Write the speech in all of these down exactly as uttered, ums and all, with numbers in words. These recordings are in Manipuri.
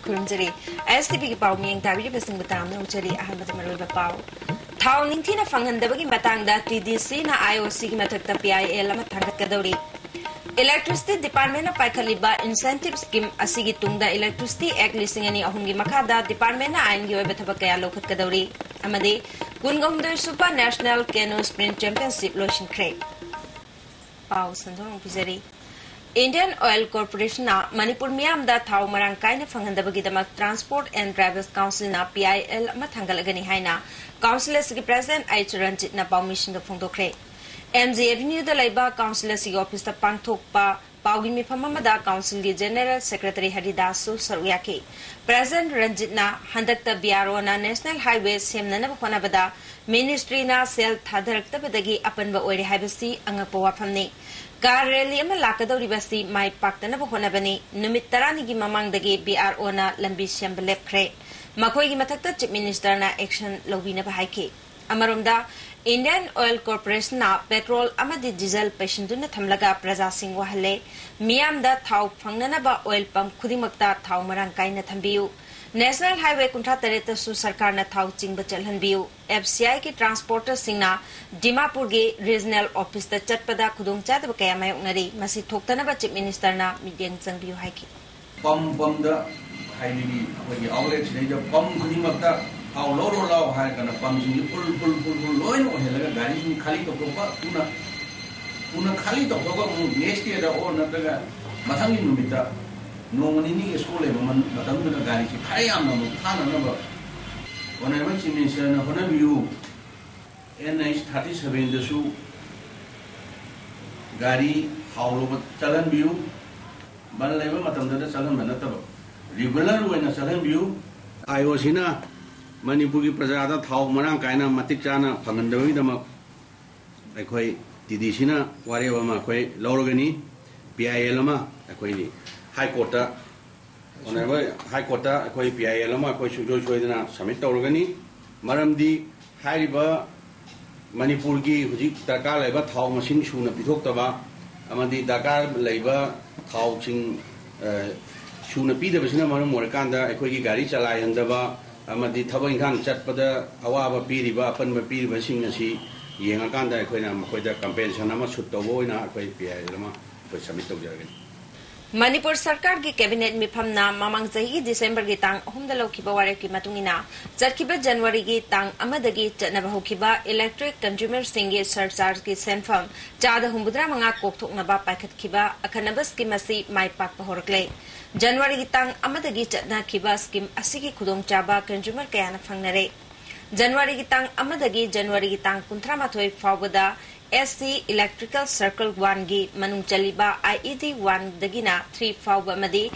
ꯈꯨꯔꯨꯝꯖꯔꯤ꯫ ꯑꯦꯁ ꯇꯤ ꯚꯤꯒꯤ ꯄꯥꯎ ꯃꯤꯠꯌꯦꯡ ꯇꯥꯕꯤꯔꯤꯕꯁꯤꯡꯕꯨ ꯇꯔꯥꯝꯅ ꯑꯣꯛꯆꯔꯤ꯫ ꯑꯍꯥꯟꯕꯗ ꯃꯔꯨꯑꯣꯏꯕ ꯄꯥꯎ꯫ ꯊꯥꯎ ꯅꯤꯡꯊꯤꯅ ꯐꯪꯍꯟꯗꯕꯒꯤ ꯃꯇꯥꯡꯗ ꯇꯤ ꯗꯤ ꯁꯤꯅ ꯑꯥꯏ ꯑꯣ ꯁꯤꯒꯤ ꯃꯊꯛꯇ ꯄꯤ ꯑꯥꯏ ꯑꯦꯜ ꯑꯃ ꯊꯥꯡꯒꯠꯀꯗꯧꯔꯤ꯫ Electricity Departmentꯅ ꯄꯥꯏꯈꯠꯂꯤꯕ incentive scheme ꯑꯁꯤꯒꯤ ꯇꯨꯡꯗ Electricity Act ꯂꯤꯁꯤꯡ ꯑꯅꯤ ꯑꯍꯨꯝꯒꯤ ꯃꯈꯥꯗ departmentꯅ ꯑꯥꯏꯟꯒꯤ ꯑꯣꯏꯕ ꯊꯕꯛ ꯀꯌꯥ ꯂꯧꯈꯠꯀꯗꯧꯔꯤ ꯑꯃꯗꯤ ꯀꯨꯟꯒꯍꯨꯝꯗꯣꯏ ꯁꯨꯕ National Canoe Sprint Championship ꯂꯣꯏꯁꯤꯟꯈ꯭ꯔꯦ꯫ ꯄꯥꯎ ꯁꯟꯗꯣꯛꯅ ꯄꯤꯖꯔꯤ꯫ Indian Oil Corporationꯅ ꯃꯅꯤꯄꯨꯔ ꯃꯤꯌꯥꯝꯗ ꯊꯥꯎ ꯃꯔꯥꯡ ꯀꯥꯏꯅ ꯐꯪꯍꯟꯗꯕꯒꯤꯗꯃꯛ Transport and Drivers Councilꯅ P I L ꯑꯃ ꯊꯥꯡꯒꯠꯂꯒꯅꯤ ꯍꯥꯏꯅ council ꯑꯁꯤꯒꯤ president H ꯔꯟꯖꯤꯠꯅ ꯄꯥꯎꯃꯤꯁꯤꯡꯗ ꯐꯣꯡꯗꯣꯛꯈ꯭ꯔꯦ꯫ M G Avenueꯗ ꯂꯩꯕ council ꯑꯁꯤꯒꯤ officeꯇ ꯄꯥꯡꯊꯣꯛꯄ ꯄꯥꯎꯒꯤ ꯃꯤꯐꯝ ꯑꯃꯗ councilꯒꯤ general secretary ꯍꯔꯤꯗꯥꯁꯁꯨ ꯁꯔꯨꯛ ꯌꯥꯈꯤ꯫ President ꯔꯟꯖꯤꯠꯅ ꯍꯟꯗꯛꯇ B R Oꯅ National Highway ꯁꯦꯝꯅꯅꯕ ꯍꯣꯠꯅꯕꯗ ministryꯅ ꯁꯦꯜ ꯊꯥꯗꯔꯛꯇꯕꯗꯒꯤ ꯑꯄꯟꯕ ꯑꯣꯏꯔꯦ ꯍꯥꯏꯕꯁꯤ ꯑꯉꯛꯄ ꯋꯥꯐꯝꯅꯤ꯫ Car rally ꯑꯃ ꯂꯥꯛꯀꯗꯧꯔꯤꯕ ꯑꯁꯤ ꯃꯥꯏ ꯄꯥꯛꯇꯅꯕ ꯍꯣꯠꯅꯕꯅꯤ꯫ ꯅꯨꯃꯤꯠ ꯇꯔꯥꯅꯤꯒꯤ ꯃꯃꯥꯡꯗꯒꯤ B R Oꯅ ꯂꯝꯕꯤ ꯁꯦꯝꯕ ꯂꯦꯞꯈ꯭ꯔꯦ꯫ ꯃꯈꯣꯏꯒꯤ ꯃꯊꯛꯇ Chief Ministerꯅ action ꯂꯧꯕꯤꯅꯕ ꯍꯥꯏꯈꯤ꯫ ꯑꯃꯔꯣꯝꯗ, Indian Oil Corporationꯅ petrol ꯑꯃꯗꯤ diesel ꯄꯩꯁꯤꯟꯗꯨꯅ ꯊꯝꯂꯒ ꯄ꯭ꯔꯖꯥꯁꯤꯡ ꯋꯥꯍꯜꯂꯦ꯫ ꯃꯤꯌꯥꯝꯗ ꯊꯥꯎ ꯐꯪꯅꯅꯕ oil pump ꯈꯨꯗꯤꯡꯃꯛꯇ ꯊꯥꯎ ꯃꯔꯥꯡ ꯀꯥꯏꯅ ꯊꯝꯕꯤꯌꯨ꯫ National Highway ꯀꯨꯟꯊ꯭ꯔꯥ ꯇꯔꯦꯠꯇꯁꯨ ꯁꯔꯀꯥꯔꯅ ꯊꯥꯎ ꯆꯤꯡꯕ ꯆꯠꯍꯟꯕꯤꯌꯨ꯫ F C Iꯒꯤ transporterꯁꯤꯡꯅ ꯗꯤꯃꯥꯄꯨꯔꯒꯤ regional officeꯇ ꯆꯠꯄꯗ ꯈꯨꯗꯣꯡꯆꯥꯗꯕ ꯀꯌꯥ ꯃꯥꯌꯣꯛꯅꯔꯤ꯫ ꯃꯁꯤ ꯊꯣꯛꯇꯅꯕ Chief Ministerꯅ ꯃꯤꯠꯌꯦꯡ ꯆꯪꯕꯤꯌꯨ ꯍꯥꯏꯈꯤ꯫ Pump pump ꯗ ꯍꯥꯏꯕꯗꯤ ꯑꯩꯈꯣꯏꯒꯤ outlet ꯁꯤꯗꯩꯗ pump ꯈꯨꯗꯤꯡꯃꯛꯇ ꯊꯥꯎ ꯂꯧꯔꯣ ꯂꯥꯎ ꯍꯥꯏꯔꯒꯅ pumpꯁꯤꯡꯁꯤ full, full, full, full ꯂꯣꯏꯅ ꯑꯣꯏꯍꯜꯂꯒ ꯒꯥꯔꯤꯁꯤꯡ ꯈꯥꯂꯤ ꯇꯧꯊꯣꯛꯄ, ꯊꯨꯅ, ꯊꯨꯅ ꯈꯥꯂꯤ ꯇꯧꯊꯣꯛꯑꯒ ꯑꯃꯨꯛ next dayꯗ ꯑꯣꯔ ꯅꯠꯇ꯭ꯔꯒ ꯃꯊꯪꯒꯤ ꯅꯨꯃꯤꯠꯇ ꯅꯣꯡꯃ ꯅꯤꯅꯤꯒꯤ ꯁꯣ ꯂꯩꯕ ꯃꯟ-, ꯃꯇꯝꯗꯨꯗ ꯒꯥꯔꯤꯁꯤ ꯈꯔ ꯌꯥꯝꯅ ꯑꯃꯨꯛ ꯊꯥꯅꯅꯕ Honourable Chief Ministerꯅ ꯍꯣꯠꯅꯕꯤꯌꯨ꯫ N H thirty sevenꯗꯁꯨ ꯒꯥꯔꯤ ꯊꯥꯎ ꯂꯧꯕ ꯆꯠꯍꯟꯕꯤꯌꯨ꯫ ꯕꯟ ꯂꯩꯕ ꯃꯇꯝꯗꯗ ꯆꯠꯍꯟꯕ ꯅꯠꯇꯕ, regular ꯑꯣꯏꯅ ꯆꯠꯍꯟꯕꯤꯌꯨ꯫ ꯑꯥꯏ ꯑꯣ ꯁꯤꯅ ꯃꯅꯤꯄꯨꯔꯒꯤ ꯄ꯭ꯔꯖꯥꯗ ꯊꯥꯎ ꯃꯔꯥꯡ ꯀꯥꯏꯅ ꯃꯇꯤꯛ ꯆꯥꯅ ꯐꯪꯍꯟꯗꯕꯒꯤꯗꯃꯛ ꯑꯩꯈꯣꯏ ꯇꯤ ꯗꯤ ꯁꯤꯅ ꯋꯥꯔꯦꯞ ꯑꯃ ꯑꯩꯈꯣꯏ ꯂꯧꯔꯒꯅꯤ꯫ P I L ꯑꯃ ꯑꯩꯈꯣꯏꯒꯤ High Courtꯇ, Honourable High Courtꯇ ꯑꯩꯈꯣꯏ P I L ꯑꯃ ꯑꯩꯈꯣꯏ ꯁꯨꯡꯁꯣꯏ ꯁꯣꯏꯗꯅ submit ꯇꯧꯔꯒꯅꯤ꯫ ꯃꯔꯝꯗꯤ ꯍꯥꯏꯔꯤꯕ ꯃꯅꯤꯄꯨꯔꯒꯤ ꯍꯧꯖꯤꯛ ꯗꯔꯀꯥꯔ ꯂꯩꯕ ꯊꯥꯎ ꯃꯁꯤꯡ ꯁꯨꯅ ꯄꯤꯊꯣꯛꯇꯕ ꯑꯃꯗꯤ ꯗꯔꯀꯥꯔ ꯂꯩꯕ ꯊꯥꯎꯁꯤꯡ, ꯑ, ꯁꯨꯅ ꯄꯤꯗꯕꯁꯤꯅ ꯃꯔꯝ ꯑꯣꯏꯔꯀꯥꯟꯗ ꯑꯩꯈꯣꯏꯒꯤ ꯒꯥꯔꯤ ꯆꯂꯥꯏꯍꯟꯗꯕ ꯑꯃꯗꯤ ꯊꯕꯛ ꯏꯪꯈꯥꯡ ꯆꯠꯄꯗ ꯑꯋꯥꯕ ꯄꯤꯔꯤꯕ, ꯑꯄꯟꯕ ꯄꯤꯔꯤꯕꯁꯤꯡ ꯑꯁꯤ ꯌꯦꯡꯉꯀꯥꯟꯗ ꯑꯩꯈꯣꯏꯅ ꯃꯈꯣꯏꯗ compensation ꯑꯃ ꯁꯨꯠ ꯇꯧꯕ ꯑꯣꯏꯅ ꯑꯩꯈꯣꯏ ꯄꯤ ꯑꯥꯏ ꯑꯦꯜ ꯑꯃ ꯑꯩꯈꯣꯏ submit ꯇꯧꯖꯔꯒꯅꯤ꯫ ꯃꯅꯤꯄꯨꯔ ꯁꯔꯀꯥꯔꯒꯤ cabinet ꯃꯤꯐꯝꯅ ꯃꯃꯥꯡ ꯆꯍꯤꯒꯤ Decemberꯒꯤ ꯇꯥꯡ ꯑꯍꯨꯝꯗ ꯂꯧꯈꯤꯕ ꯋꯥꯔꯦꯞꯀꯤ ꯃꯇꯨꯡ ꯏꯟꯅ, ꯆꯠꯈꯤꯕ Januaryꯒꯤ ꯇꯥꯡ ꯑꯃꯗꯒꯤ ꯆꯠꯅꯕ ꯍꯧꯈꯤꯕ electric consumerꯁꯤꯡꯒꯤ surchargeꯀꯤ ꯁꯦꯟꯐꯝ ꯆꯥꯗ ꯍꯨꯝꯐꯨꯇꯔꯥ ꯃꯉꯥ ꯀꯣꯛꯊꯣꯛꯅꯕ ꯄꯥꯏꯈꯠꯈꯤꯕ ꯑꯈꯟꯅꯕ scheme ꯑꯁꯤ ꯃꯥꯏ ꯄꯥꯛꯄ ꯍꯧꯔꯛꯂꯦ꯫ Januaryꯒꯤ ꯇꯥꯡ ꯑꯃꯗꯒꯤ ꯆꯠꯅꯈꯤꯕ scheme ꯑꯁꯤꯒꯤ ꯈꯨꯗꯣꯡꯆꯥꯕ consumer ꯀꯌꯥꯅ ꯐꯪꯅꯔꯦ꯫ Januaryꯒꯤ ꯇꯥꯡ ꯑꯃꯗꯒꯤ Januaryꯒꯤ ꯇꯥꯡ ꯀꯨꯟꯊ꯭ꯔꯥ ꯃꯥꯊꯣꯏ ꯐꯥꯎꯕꯗ S C Electrical Circle Oneꯒꯤ ꯃꯅꯨꯡ ꯆꯜꯂꯤꯕ I E D Oneꯗꯒꯤꯅ Three ꯐꯥꯎꯕ ꯑꯃꯗꯤ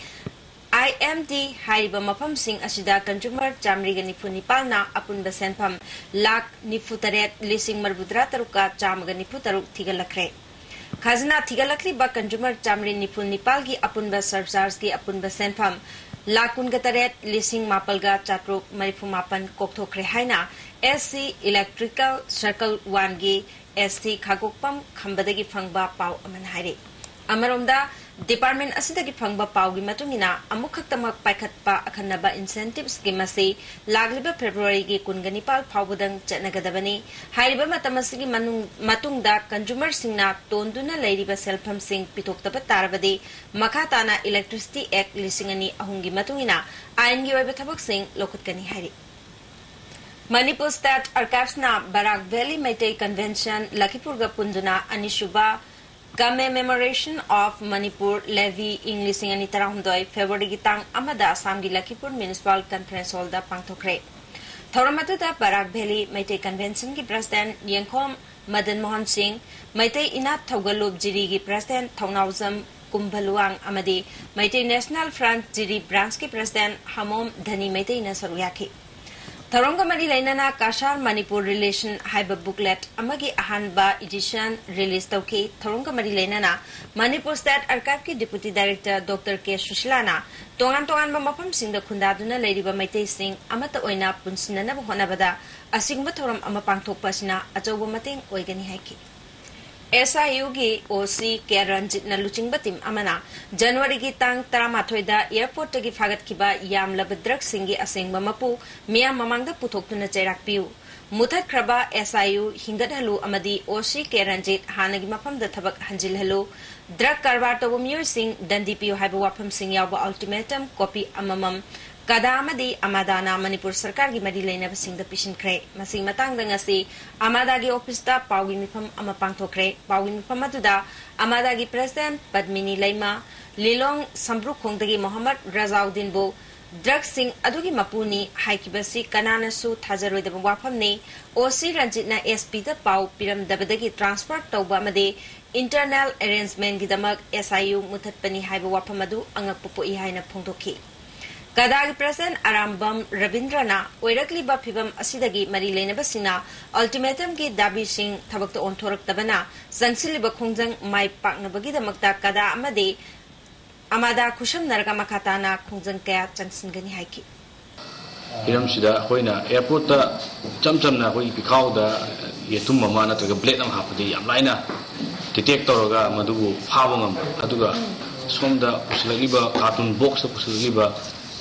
I M D ꯍꯥꯏꯔꯤꯕ ꯃꯐꯝꯁꯤꯡ ꯑꯁꯤꯗ consumer ꯆꯥꯃꯔꯤꯒ ꯅꯤꯐꯨ ꯅꯤꯄꯥꯜꯅ ꯑꯄꯨꯟꯕ ꯁꯦꯟꯐꯝ ꯂꯥꯈ ꯅꯤꯐꯨ ꯇꯔꯦꯠ ꯂꯤꯁꯤꯡ ꯃꯔꯤꯐꯨꯇꯔꯥ ꯇꯔꯨꯛꯀ ꯆꯥꯝꯃꯒ ꯅꯤꯐꯨ ꯇꯔꯨꯛ ꯊꯤꯒꯠꯂꯛꯈ꯭ꯔꯦ꯫ ꯈꯖꯅꯥ ꯊꯤꯒꯠꯂꯛꯂꯤꯕ consumer ꯆꯥꯃꯔꯤ ꯅꯤꯐꯨ ꯅꯤꯄꯥꯜꯒꯤ ꯑꯄꯨꯟꯕ surchargeꯀꯤ ꯑꯄꯨꯟꯕ ꯁꯦꯟꯐꯝ ꯂꯥꯈ ꯀꯨꯟꯒ ꯇꯔꯦꯠ ꯂꯤꯁꯤꯡ ꯃꯥꯄꯜꯒ ꯆꯥꯇ꯭ꯔꯨꯛ ꯃꯔꯤꯐꯨ ꯃꯥꯄꯜ ꯀꯣꯛꯊꯣꯛꯈ꯭ꯔꯦ ꯍꯥꯏꯅ S C Electrical Circle Oneꯒꯤ S C ꯈꯥꯒꯣꯛꯄꯝ ꯈꯝꯕꯗꯒꯤ ꯐꯪꯕ ꯄꯥꯎ ꯑꯃꯅ ꯍꯥꯏꯔꯤ꯫ ꯑꯃꯔꯣꯝꯗ, department ꯑꯁꯤꯗꯒꯤ ꯐꯪꯕ ꯄꯥꯎꯒꯤ ꯃꯇꯨꯡ ꯏꯟꯅ, ꯑꯃꯨꯛꯈꯛꯇꯃꯛ ꯄꯥꯏꯈꯠꯄ ꯑꯈꯟꯅꯕ incentive scheme ꯑꯁꯤ ꯂꯥꯛꯂꯤꯕ Februaryꯒꯤ ꯀꯨꯟꯒ ꯅꯤꯄꯥꯜ ꯐꯥꯎꯕꯗꯪ ꯆꯠꯅꯒꯗꯕꯅꯤ꯫ ꯍꯥꯏꯔꯤꯕ ꯃꯇꯝ ꯑꯁꯤꯒꯤ ꯃꯅꯨꯡ-, ꯃꯇꯨꯡꯗ consumerꯁꯤꯡꯅ ꯇꯣꯟꯗꯨꯅ ꯂꯩꯔꯤꯕ ꯁꯦꯜꯐꯝꯁꯤꯡ ꯄꯤꯊꯣꯛꯇꯕ ꯇꯥꯔꯕꯗꯤ, ꯃꯈꯥ ꯇꯥꯅ Electricity Act ꯂꯤꯁꯤꯡ ꯑꯅꯤ ꯑꯍꯨꯝꯒꯤ ꯃꯇꯨꯡ ꯏꯟꯅ ꯑꯥꯏꯟꯒꯤ ꯑꯣꯏꯕ ꯊꯕꯛꯁꯤꯡ ꯂꯧꯈꯠꯀꯅꯤ ꯍꯥꯏꯔꯤ꯫ Manipur State Archivesꯅ Barak Valley Meitei Convention ꯂꯈꯤꯄꯨꯔꯒ ꯄꯨꯟꯗꯨꯅ ꯑꯅꯤꯁꯨꯕ Commemoration of Manipur Levy ꯏꯪ ꯂꯤꯁꯤꯡ ꯑꯅꯤ ꯇꯔꯥꯍꯨꯝꯗꯣꯏ Februaryꯒꯤ ꯇꯥꯡ ꯑꯃꯗ ꯑꯁꯥꯝꯒꯤ ꯂꯈꯤꯄꯨꯔ Municipal Conference Hallꯗ ꯄꯥꯡꯊꯣꯛꯈ꯭ꯔꯦ꯫ ꯊꯧꯔꯝ ꯑꯗꯨꯗ Barak Valley Meitei Conventionꯒꯤ President ꯌꯦꯡꯈꯣꯝ ꯃꯗꯟ ꯃꯣꯍꯟ ꯁꯤꯡ, ꯃꯩꯇꯩ ꯏꯅꯥꯠ ꯊꯧꯒꯜꯂꯨꯞ ꯖꯤꯔꯤꯒꯤ President ꯊꯧꯅꯥꯎꯖꯝ ꯀꯨꯝꯚꯂꯨꯋꯥꯡ ꯑꯃꯗꯤ ꯃꯩꯇꯩ National Front ꯖꯤꯔꯤ Branchꯀꯤ President ꯍꯃꯣꯝ ꯙꯅꯤ ꯃꯩꯇꯩꯅ ꯁꯔꯨꯛ ꯌꯥꯈꯤ꯫ ꯊꯧꯔꯝꯒ ꯃꯔꯤ ꯂꯩꯅꯅ Kashar Manipur Relation ꯍꯥꯏꯕ booklet ꯑꯃꯒꯤ ꯑꯍꯥꯟꯕ edition release ꯇꯧꯈꯤ꯫ ꯊꯧꯔꯝꯒ ꯃꯔꯤ ꯂꯩꯅꯅ Manipur State Archiveꯀꯤ Deputy Director Doctor K ꯁꯨꯁꯤꯂꯥꯅ ꯇꯣꯉꯥꯟ ꯇꯣꯉꯥꯟꯕ ꯃꯐꯝꯁꯤꯡꯗ ꯈꯨꯟꯗꯥꯗꯨꯅ ꯂꯩꯔꯤꯕ ꯃꯩꯇꯩꯁꯤꯡ ꯑꯃꯠꯇ ꯑꯣꯏꯅ ꯄꯨꯟꯁꯤꯟꯅꯅꯕ ꯍꯣꯠꯅꯕꯗ ꯑꯁꯤꯒꯨꯝꯕ ꯊꯧꯔꯝ ꯑꯃ ꯄꯥꯡꯊꯣꯛꯄ ꯑꯁꯤꯅ ꯑꯆꯧꯕ ꯃꯇꯦꯡ ꯑꯣꯏꯒꯅꯤ ꯍꯥꯏꯈꯤ꯫ ꯑꯦꯁ ꯑꯥꯏ ꯌꯨꯒꯤ ꯑꯣ ꯁꯤ ꯀꯦ ꯔꯟꯖꯤꯠꯅ ꯂꯨꯆꯤꯡꯕ ꯇꯤꯝ ꯑꯃꯅ ꯖꯅꯋꯥꯔꯤꯒꯤ ꯇꯥꯡ ꯇꯔꯥꯃꯥꯊꯣꯏꯗ ꯑꯦꯌꯔꯄꯣꯔꯠꯇꯒꯤ ꯐꯥꯒꯠꯈꯤꯕ ꯌꯥꯝꯂꯕ ꯗ꯭ꯔꯒꯁꯤꯡꯒꯤ ꯑꯁꯦꯡꯕ ꯃꯄꯨ ꯃꯤꯌꯥꯝ ꯃꯃꯥꯡꯗ ꯄꯨꯊꯣꯛꯇꯨꯅ ꯆꯩꯔꯥꯛ ꯄꯤꯌꯨ, ꯃꯨꯊꯠꯈ꯭ꯔꯕ ꯑꯦꯁ ꯑꯥꯏ ꯌꯨ ꯍꯤꯡꯒꯠꯍꯜꯂꯨ ꯑꯃꯗꯤ ꯑꯣ ꯁꯤ ꯀꯦ ꯔꯟꯖꯤꯠ ꯍꯥꯟꯅꯒꯤ ꯃꯐꯝꯗ ꯊꯕꯛ ꯍꯟꯖꯤꯜꯍꯜꯂꯨ, ꯗ꯭ꯔꯒ ꯀꯔꯕꯥꯔ ꯇꯧꯕ ꯃꯤꯑꯣꯏꯁꯤꯡ ꯗꯟꯗꯤ ꯄꯤꯌꯨ ꯍꯥꯏꯕ ꯋꯥꯐꯝꯁꯤꯡ ꯌꯥꯎꯕ ꯑꯜꯇꯤꯃꯦꯇꯝ ꯀꯣꯄꯤ ꯑꯃꯃꯝ ꯀꯗꯥ ꯑꯃꯗꯤ ꯑꯃꯥꯗꯥꯅ ꯃꯅꯤꯄꯨꯔ ꯁꯔꯀꯥꯔꯒꯤ ꯃꯔꯤ ꯂꯩꯅꯕꯁꯤꯡꯗ ꯄꯤꯁꯤꯟꯈ꯭ꯔꯦ꯫ ꯃꯁꯤꯒꯤ ꯃꯇꯥꯡꯗ ꯉꯁꯤ ꯑꯃꯥꯗꯥꯒꯤ ꯑꯣꯐꯤꯁꯇ ꯄꯥꯎꯒꯤ ꯃꯤꯐꯝ ꯑꯃ ꯄꯥꯡꯊꯣꯛꯈ꯭ꯔꯦ꯫ ꯄꯥꯎꯒꯤ ꯃꯤꯐꯝ ꯑꯗꯨꯗ ꯑꯃꯥꯗꯥꯒꯤ ꯄ꯭ꯔꯦꯁꯤꯗꯦꯟꯠ ꯄꯗꯃꯤꯅꯤ ꯂꯩꯃ, ꯂꯤꯂꯣꯡ ꯁꯝꯕ꯭ꯔꯨꯈꯣꯡꯗꯒꯤ ꯃꯣꯍꯝꯃꯗ ꯔꯖꯥꯎꯗꯤꯟꯕꯨ ꯗ꯭ꯔꯒꯁꯤꯡ ꯑꯗꯨꯒꯤ ꯃꯄꯨꯅꯤ ꯍꯥꯏꯈꯤꯕꯁꯤ ꯀꯅꯥꯅꯁꯨ ꯊꯥꯖꯔꯣꯏꯗꯕ ꯋꯥꯐꯝꯅꯤ꯫ ꯑꯣ ꯁꯤ ꯔꯟꯖꯤꯠꯅ ꯑꯦꯁ ꯄꯤꯗ ꯄꯥꯎ ꯄꯤꯔꯝꯗꯕꯗꯒꯤ ꯇ꯭ꯔꯥꯟꯁꯐꯔ ꯇꯧꯕ ꯑꯃꯗꯤ ꯏꯟꯇꯔꯅꯦꯜ ꯑꯦꯔꯦꯟꯖꯃꯦꯟꯒꯤꯗꯃꯛ ꯑꯦꯁ ꯑꯥꯏ ꯌꯨ ꯃꯨꯊꯠꯄꯅꯤ ꯍꯥꯏꯕ ꯋꯥꯐꯝ ꯑꯗꯨ ꯑꯉꯛꯄ ꯄꯣꯛꯏ ꯍꯥꯏꯅ ꯐꯣꯡꯗꯣꯛꯈꯤ꯫ ꯀꯗꯥꯒꯤ ꯄ꯭ꯔꯦꯁꯤꯗꯦꯟꯠ ꯑꯔꯥꯝꯕꯝ ꯔꯕꯤꯟꯗ꯭ꯔꯅ ꯑꯣꯏꯔꯛꯂꯤꯕ ꯐꯤꯚꯝ ꯑꯁꯤꯗꯒꯤ ꯃꯔꯤ ꯂꯩꯅꯕꯁꯤꯡꯅ ꯑꯜꯇꯤꯃꯦꯇꯝꯒꯤ ꯗꯥꯕꯤꯁꯤꯡ ꯊꯕꯛꯇ ꯑꯣꯟꯊꯣꯔꯛꯇꯕꯅ ꯆꯪꯁꯤꯜꯂꯤꯕ ꯈꯣꯡꯖꯪ ꯃꯥꯏ ꯄꯥꯛꯅꯕꯒꯤꯗꯃꯛꯇ ꯀꯗꯥ ꯑꯃꯗꯤ ꯑꯃꯥꯗꯥ ꯈꯨꯠꯁꯝꯅꯔꯒ ꯃꯈꯥ ꯇꯥꯅ ꯈꯣꯡꯖꯪ ꯀꯌꯥ ꯆꯪꯁꯤꯟꯒꯅꯤ ꯍꯥꯏꯈꯤ꯫ ꯍꯤꯔꯝꯁꯤꯗ ꯑꯩꯈꯣꯏꯅ ꯑꯦꯌꯔꯄꯣꯔꯠꯇ ꯏꯆꯝ ꯆꯝꯅ ꯑꯩꯈꯣꯏꯒꯤ ꯄꯤꯈꯥꯎꯗ ꯌꯦꯇꯨꯝ ꯑꯃ ꯅꯠꯇ꯭ꯔꯒ ꯕ꯭ꯂꯦꯗ ꯑꯃ ꯍꯥꯞꯄꯗꯤ ꯌꯥꯝ ꯂꯥꯏꯅ ꯗꯤꯇꯦꯛ ꯇꯧꯔꯒ ꯃꯗꯨꯕꯨ ꯐꯥꯕ ꯉꯝꯕ, ꯑꯗꯨꯒ ꯁꯣꯝꯗ ꯄꯨꯁꯤꯜꯂꯛꯂꯤꯕ ꯀꯥꯔꯇꯨꯟ ꯕꯣꯛꯁꯇ ꯄꯨꯁꯤꯜꯂꯛꯂꯤꯕ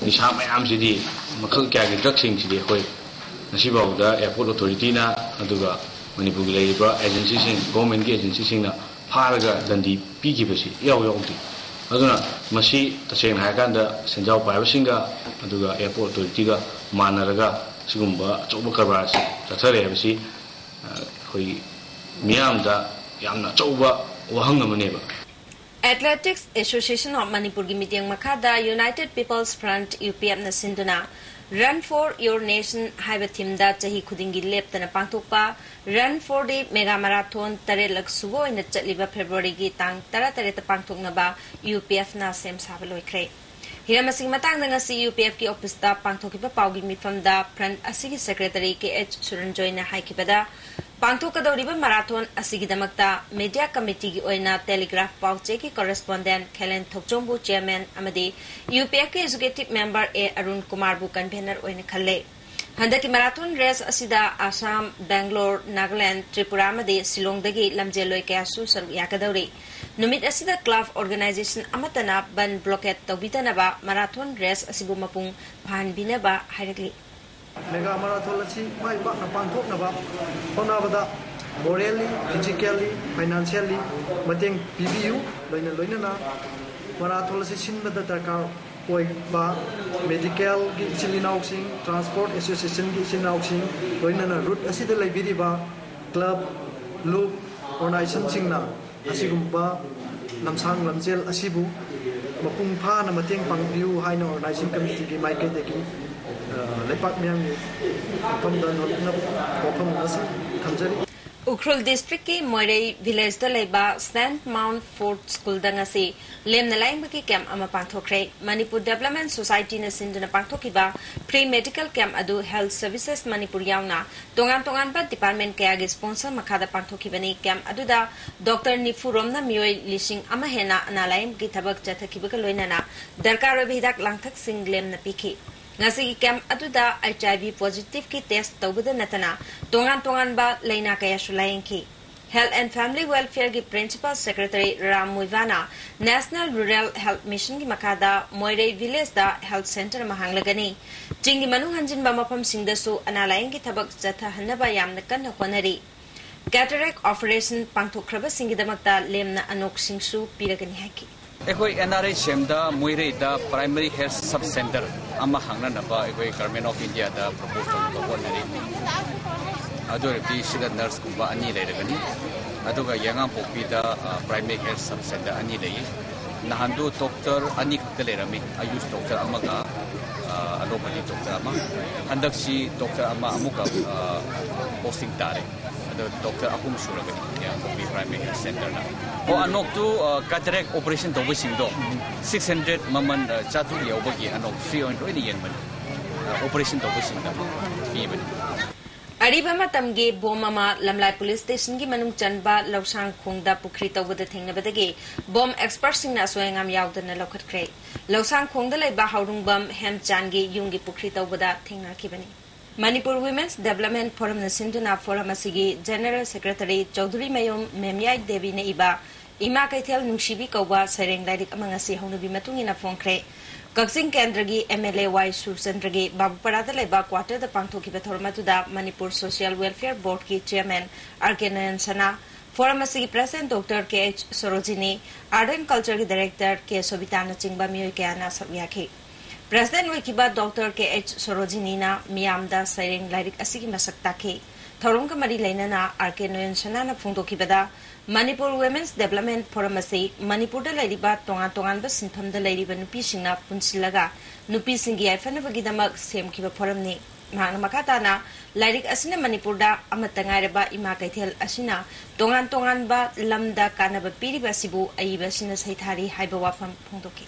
ꯅꯤꯁꯥ ꯃꯌꯥꯝꯁꯤꯗꯤ, ꯃꯈꯜ ꯀꯌꯥꯒꯤ ꯗ꯭ꯔꯒꯁꯤꯡꯁꯤꯗꯤ ꯑꯩꯈꯣꯏ ꯉꯁꯤꯐꯥꯎꯗ ꯑꯦꯌꯔꯄꯣꯔꯠ ꯑꯣꯊꯣꯔꯤꯇꯤꯅ ꯑꯗꯨꯒ ꯃꯅꯤꯄꯨꯔꯒꯤ ꯂꯩꯔꯤꯕ ꯑꯦꯖꯦꯟꯁꯤꯁꯤꯡ, ꯒꯣꯔꯃꯦꯟꯒꯤ ꯑꯦꯖꯦꯟꯁꯤꯁꯤꯡꯅ ꯐꯥꯔꯒ ꯗꯟꯗꯤ ꯄꯤꯈꯤꯕꯁꯤ ꯏꯌꯥꯎ ꯌꯥꯎꯗꯦ꯫ ꯑꯗꯨꯅ ꯃꯁꯤ ꯇꯁꯦꯡꯅ ꯍꯥꯏꯔꯀꯥꯟꯗ ꯁꯦꯟꯖꯥꯎ ꯄꯥꯏꯕꯁꯤꯡꯒ ꯑꯗꯨꯒ ꯑꯦꯌꯔꯄꯣꯔꯠ ꯑꯣꯊꯣꯔꯤꯇꯤꯒ ꯃꯥꯟꯅꯔꯒ ꯁꯤꯒꯨꯝꯕ ꯑꯆꯧꯕ ꯀꯔꯕꯥꯔ ꯑꯁꯤ ꯆꯠꯊꯔꯦ ꯍꯥꯏꯕꯁꯤ, ꯑ, ꯑꯩꯈꯣꯏꯒꯤ ꯃꯤꯌꯥꯝꯗ ꯌꯥꯝꯅ ꯑꯆꯧꯕ ꯋꯥꯍꯪ ꯑꯃꯅꯦꯕ꯫ ꯑꯦꯊꯂꯦꯇꯤꯛꯁ ꯑꯦꯁꯣꯁꯤꯌꯦꯁꯟ ꯑꯣꯐ ꯃꯅꯤꯄꯨꯔꯒꯤ ꯃꯤꯠꯌꯦꯡ ꯃꯈꯥꯗ United People's Front, ꯌꯨ ꯄꯤ ꯑꯦꯐꯅ ꯁꯤꯟꯗꯨꯅ Run for Your Nation ꯍꯥꯏꯕ ꯊꯤꯝꯗ ꯆꯍꯤ ꯈꯨꯗꯤꯡꯒꯤ ꯂꯦꯞꯇꯅ ꯄꯥꯡꯊꯣꯛꯄ Run for the Mega Marathon ꯇꯔꯦꯠꯂꯛ ꯁꯨꯕ ꯑꯣꯏꯅ ꯆꯠꯂꯤꯕ ꯐꯦꯕ꯭ꯔꯨꯋꯥꯔꯤꯒꯤ ꯇꯥꯡ ꯇꯔꯥꯇꯔꯦꯠꯇ ꯄꯥꯡꯊꯣꯛꯅꯕ ꯌꯨ ꯄꯤ ꯑꯦꯐꯅ ꯁꯦꯝ ꯁꯥꯕ ꯂꯣꯏꯈ꯭ꯔꯦ꯫ ꯍꯤꯔꯝ ꯑꯁꯤꯒꯤ ꯃꯇꯥꯡꯗ ꯉꯁꯤ ꯌꯨ ꯄꯤ ꯑꯦꯐꯀꯤ ꯑꯣꯐꯤꯁꯇ ꯄꯥꯡꯊꯣꯛꯈꯤꯕ ꯄꯥꯎꯒꯤ ꯃꯤꯐꯝꯗ ꯐ꯭ꯔꯟꯠ ꯑꯁꯤꯒꯤ ꯁꯦꯀ꯭ꯔꯦꯇꯔꯤ ꯀꯦ ꯑꯩꯆ ꯁꯨꯔꯟꯖꯣꯏꯅ ꯍꯥꯏꯈꯤꯕꯗ, ꯄꯥꯡꯊꯣꯛꯀꯗꯧꯔꯤꯕ ꯃꯔꯥꯊꯣꯟ ꯑꯁꯤꯒꯤꯗꯃꯛꯇ ꯃꯤꯗꯤꯌꯥ ꯀꯃꯤꯇꯤꯒꯤ ꯑꯣꯏꯅ ꯇꯦꯂꯤꯒ꯭ꯔꯥꯐ ꯄꯥꯎꯆꯦꯒꯤ ꯀꯣꯔꯦꯁꯄꯣꯟꯗꯦꯟꯠ ꯈꯦꯂꯦꯟ ꯊꯣꯛꯆꯣꯝꯕꯨ ꯆꯤꯌꯔꯃꯦꯟ ꯑꯃꯗꯤ ꯌꯨ ꯄꯤ ꯑꯦꯐꯀꯤ ꯑꯦꯛꯖꯤꯀ꯭ꯌꯨꯇꯤꯚ ꯃꯦꯝꯕꯔ ꯑꯦ ꯑꯔꯨꯟ ꯀꯨꯃꯥꯔꯕꯨ ꯀꯟꯚꯦꯅꯔ ꯑꯣꯏꯅ ꯈꯜꯂꯦ꯫ ꯍꯟꯗꯛꯀꯤ marathon race ꯑꯁꯤꯗ ꯑꯁꯥꯝ, ꯕꯦꯡꯒ꯭ꯂꯣꯔ, ꯅꯥꯒꯥꯂꯦꯟꯗ, ꯇ꯭ꯔꯤꯄꯨꯔꯥ ꯑꯃꯗꯤ ꯁꯤꯂꯣꯡꯗꯒꯤ ꯂꯝꯖꯦꯜꯂꯣꯏ ꯀꯌꯥꯁꯨ ꯁꯔꯨꯛ ꯌꯥꯒꯗꯧꯔꯤ꯫ ꯅꯨꯃꯤꯠ ꯑꯁꯤꯗ club organization ꯑꯃꯠꯇꯅ ꯕꯟ blockade ꯇꯧꯕꯤꯗꯅꯕ marathon race ꯑꯁꯤꯕꯨ ꯃꯄꯨꯡ ꯐꯥꯍꯟꯕꯤꯅꯕ ꯍꯥꯏꯔꯛꯂꯤ꯫ Mega marathon ꯑꯁꯤ ꯃꯥꯏ ꯄꯥꯛꯅ ꯄꯥꯡꯊꯣꯛꯅꯕ ꯍꯣꯠꯅꯕꯗ morally, physically, financially ꯃꯇꯦꯡ ꯄꯤꯕꯤꯌꯨ꯫ ꯂꯣꯏꯅ ꯂꯣꯏꯅꯅ marathon ꯑꯁꯤ ꯁꯤꯟꯕꯗ ꯗꯔꯀꯥꯔ ꯑꯣꯏꯕ medical ꯒꯤ ꯏꯆꯤꯜ ꯏꯅꯥꯎꯁꯤꯡ, transport association ꯒꯤ ꯏꯆꯤꯜ ꯏꯅꯥꯎꯁꯤꯡ, ꯂꯣꯏꯅꯅ route ꯑꯁꯤꯗ ꯂꯩꯕꯤꯔꯤꯕ club, ꯂꯨꯞ, organization ꯁꯤꯡꯅ ꯑꯁꯤꯒꯨꯝꯕ ꯂꯝꯁꯥꯡ ꯂꯝꯖꯦꯜ ꯑꯁꯤꯕꯨ ꯃꯄꯨꯡ ꯐꯥꯅ ꯃꯇꯦꯡ ꯄꯥꯡꯕꯤꯌꯨ ꯍꯥꯏꯅ organizing committee ꯒꯤ ꯃꯥꯏꯀꯩꯗꯒꯤ, ꯑ, ꯂꯩꯄꯥꯛ ꯃꯤꯌꯥꯝꯒꯤ ꯃꯐꯝꯗ ꯅꯣꯜꯂꯛꯅꯕ ꯋꯥꯐꯝ ꯑꯃꯁꯨ ꯊꯝꯖꯔꯤ꯫ ꯎꯈ꯭ꯔꯨꯜ district ꯀꯤ ꯃꯣꯏꯔꯩ village ꯇ ꯂꯩꯕ Saint Mount Fort School ꯗ ꯉꯁꯤ ꯂꯦꯝꯅ ꯂꯥꯌꯦꯡꯕꯒꯤ camp ꯑꯃ ꯄꯥꯡꯊꯣꯛꯈ꯭ꯔꯦ꯫ ꯃꯅꯤꯄꯨꯔ Development Society ꯅ ꯁꯤꯟꯗꯨꯅ ꯄꯥꯡꯊꯣꯛꯈꯤꯕ free medical camp ꯑꯗꯨ Health Services ꯃꯅꯤꯄꯨꯔ ꯌꯥꯎꯅ ꯇꯣꯉꯥꯟ ꯇꯣꯉꯥꯟꯕ department ꯀꯌꯥꯒꯤ sponsor ꯃꯈꯥꯗ ꯄꯥꯡꯊꯣꯛꯈꯤꯕꯅꯤ꯫ Camp ꯑꯗꯨꯗ doctor ꯅꯤꯐꯨ ꯔꯣꯝꯅ ꯃꯤꯑꯣꯏ ꯂꯤꯁꯤꯡ ꯑꯃ ꯍꯦꯟꯅ ꯑꯅꯥ ꯂꯥꯌꯦꯡꯕꯒꯤ ꯊꯕꯛ ꯆꯠꯊꯈꯤꯕꯒ ꯂꯣꯏꯅꯅ ꯗꯔꯀꯥꯔ ꯑꯣꯏꯕ ꯍꯤꯗꯥꯛ ꯂꯥꯡꯊꯛꯁꯤꯡ ꯂꯦꯝꯅ ꯄꯤꯈꯤ꯫ ꯉꯁꯤꯒꯤ camp ꯑꯗꯨꯗ H I V positive ꯀꯤ test ꯇꯧꯕꯗ ꯅꯠꯇꯅ ꯇꯣꯉꯥꯟ ꯇꯣꯉꯥꯟꯕ ꯂꯥꯏꯅꯥ ꯀꯌꯥꯁꯨ ꯂꯥꯌꯦꯡꯈꯤ꯫ Health and Family Welfare ꯒꯤ Principal Secretary Ram ꯃꯨꯏꯕꯥꯅ National Rural Health Mission ꯒꯤ ꯃꯈꯥꯗ ꯃꯣꯏꯔꯩ village ꯇ health centre ꯑꯃ ꯍꯥꯡꯂꯒꯅꯤ꯫ ꯆꯤꯡꯒꯤ ꯃꯅꯨꯡ ꯍꯟꯖꯤꯟꯕ ꯃꯐꯝꯁꯤꯡꯗꯁꯨ ꯑꯅꯥ ꯂꯥꯌꯦꯡꯒꯤ ꯊꯕꯛ ꯆꯠꯊꯍꯟꯅꯕ ꯌꯥꯝꯅ ꯀꯟꯅ ꯍꯣꯠꯅꯔꯤ꯫ Cataract operation ꯄꯥꯡꯊꯣꯛꯈ꯭ꯔꯕꯁꯤꯡꯒꯤꯗꯃꯛꯇ ꯂꯦꯝꯅ ꯑꯅꯣꯛꯁꯤꯡꯁꯨ ꯄꯤꯔꯒꯅꯤ ꯍꯥꯏꯈꯤ꯫ ꯑꯩꯈꯣꯏ N R H M ꯗ ꯃꯣꯏꯔꯩꯗ primary health sub centre ꯑꯃ ꯍꯥꯡꯅꯅꯕ ꯑꯩꯈꯣꯏ Government of India the propose ꯇꯧꯅꯕ ꯍꯣꯠꯅꯔꯤ꯫ ꯑꯗꯨ ꯑꯣꯏꯔꯗꯤ ꯁꯤꯗ nurse ꯀꯨꯝꯕ ꯑꯅꯤ ꯂꯩꯔꯒꯅꯤ, ꯑꯗꯨꯒ ꯌꯥꯉꯥꯡꯄꯣꯛꯄꯤꯗ, ꯑ, primary health sub centre ꯑꯅꯤ ꯂꯩꯌꯦ꯫ ꯅꯍꯥꯟꯗꯨ doctor ꯑꯅꯤ ꯈꯛꯇ ꯂꯩꯔꯝꯃꯤ, ꯑꯌꯨꯁ doctor ꯑꯃꯒ, ꯑ, allopathy doctor ꯑꯃ꯫ ꯍꯟꯗꯛꯁꯤ doctor ꯑꯃ ꯑꯃꯨꯛꯀ, ꯑ, posting ꯇꯥꯔꯦ꯫ ꯑꯗꯣ doctor ꯑꯍꯨꯝ ꯁꯨꯔꯕꯅꯤ ꯌꯥꯡꯈꯣꯛꯄꯤ primary health centre ꯗ꯫ ꯑꯣ, ꯑꯅꯣꯛꯇꯨ, ꯑ, cataract operation ꯇꯧꯕꯁꯤꯡꯗꯣ six hundred ꯃꯃꯜ, ꯑ, ꯆꯥꯇ꯭ꯔꯨꯛ ꯌꯧꯕꯒꯤ ꯑꯅꯣꯛ free ꯑꯣꯏꯅ ꯂꯣꯏꯅ ꯌꯦꯡꯕꯅꯤ꯫ ꯑ, operation ꯇꯧꯕꯁꯤꯡꯗ ꯄꯤꯕꯅꯤ꯫ ꯑꯔꯤꯕ ꯃꯇꯝꯒꯤ ꯕꯣꯝ ꯑꯃ ꯂꯝꯂꯥꯏ police station ꯒꯤ ꯃꯅꯨꯡ ꯆꯟꯕ ꯂꯧꯁꯥꯡ ꯈꯣꯡꯗ ꯄꯨꯈ꯭ꯔꯤ ꯇꯧꯕꯗ ꯊꯦꯡꯅꯕꯗꯒꯤ ꯕꯣꯝ expert ꯁꯤꯡꯅ ꯑꯁꯣꯏ ꯑꯉꯥꯝ ꯌꯥꯎꯗꯅ ꯂꯧꯈꯠꯈ꯭ꯔꯦ꯫ ꯂꯧꯁꯥꯡ ꯈꯣꯡꯗ ꯂꯩꯕ ꯍꯥꯎꯔꯨꯡꯕꯝ ꯍꯦꯝꯆꯥꯟꯒꯤ ꯌꯨꯝꯒꯤ ꯄꯨꯈ꯭ꯔꯤ ꯇꯧꯕꯗ ꯊꯦꯡꯅꯈꯤꯕꯅꯤ꯫ Manipur Women's Development Forumꯅ ꯁꯤꯟꯗꯨꯅ forum ꯑꯁꯤꯒꯤ General Secretary ꯆꯧꯙꯨꯔꯤ ꯃꯌꯨꯝ ꯃꯦꯝꯌꯥꯏ ꯗꯦꯕꯤꯅ ꯏꯕ ꯏꯃꯥ ꯀꯩꯊꯦꯜ ꯅꯨꯡꯁꯤꯕꯤ ꯀꯧꯕ ꯁꯩꯔꯦꯡ ꯂꯥꯏꯔꯤꯛ ꯑꯃ ꯉꯁꯤ ꯍꯧꯅꯕꯤ ꯃꯇꯨꯡ ꯏꯟꯅ ꯐꯣꯡꯈ꯭ꯔꯦ꯫ ꯀꯛꯆꯤꯡ ꯀꯦꯟꯗ꯭ꯔꯒꯤ M L A ꯋꯥꯏ ꯁꯨꯔꯆꯟꯗ꯭ꯔꯒꯤ ꯕꯥꯕꯨꯄꯥꯔꯥꯗ ꯂꯩꯕ quarterꯗ ꯄꯥꯡꯊꯣꯛꯈꯤꯕ ꯊꯧꯔꯝ ꯑꯗꯨꯗ Manipur Social Welfare Boardꯀꯤ Chairman R K ꯅꯣꯌꯟ ꯁꯅꯥ, forum ꯑꯁꯤꯒꯤ President Doctor K H Sarojini, Art and Cultureꯒꯤ Director K ꯁꯣꯕꯤꯇꯥꯅꯆꯤꯡꯕ ꯃꯤꯑꯣꯏ ꯀꯌꯥꯅ ꯁꯔꯨꯛ ꯌꯥꯈꯤ꯫ President ꯑꯣꯏꯈꯤꯕ Doctor K H ꯁꯣꯔꯣꯖꯤꯅꯤꯅ ꯃꯤꯌꯥꯝꯗ ꯁꯩꯔꯦꯡ ꯂꯥꯏꯔꯤꯛ ꯑꯁꯤꯒꯤ ꯃꯁꯛ ꯇꯥꯛꯈꯤ꯫ ꯊꯧꯔꯝꯒ ꯃꯔꯤ ꯂꯩꯅꯅ R K ꯅꯣꯌꯟ ꯁꯅꯥꯅ ꯐꯣꯡꯗꯣꯛꯈꯤꯕꯗ, Manipur Women's Development Forum ꯑꯁꯤ ꯃꯅꯤꯄꯨꯔꯗ ꯂꯩꯔꯤꯕ ꯇꯣꯉꯥꯟ ꯇꯣꯉꯥꯟꯕ ꯁꯤꯟꯐꯝꯗ ꯂꯩꯔꯤꯕ ꯅꯨꯄꯤꯁꯤꯡꯅ ꯄꯨꯟꯁꯤꯜꯂꯒ ꯅꯨꯄꯤꯁꯤꯡꯒꯤ ꯌꯥꯏꯐꯅꯕꯒꯤꯗꯃꯛ ꯁꯦꯝꯈꯤꯕ forumꯅꯤ꯫ ꯃꯍꯥꯛꯅ ꯃꯈꯥ ꯇꯥꯅ, ꯂꯥꯏꯔꯤꯛ ꯑꯁꯤꯅ ꯃꯅꯤꯄꯨꯔꯗ ꯑꯃꯠꯇ ꯉꯥꯏꯔꯕ ꯏꯃꯥ ꯀꯩꯊꯦꯜ ꯑꯁꯤꯅ ꯇꯣꯉꯥꯟ ꯇꯣꯉꯥꯟꯕ ꯂꯝꯗ ꯀꯥꯟꯅꯕ ꯄꯤꯔꯤꯕ ꯑꯁꯤꯕꯨ ꯑꯏꯕ ꯑꯁꯤꯅ ꯁꯩꯊꯥꯔꯤ ꯍꯥꯏꯕ ꯋꯥꯐꯝ ꯐꯣꯡꯗꯣꯛꯈꯤ꯫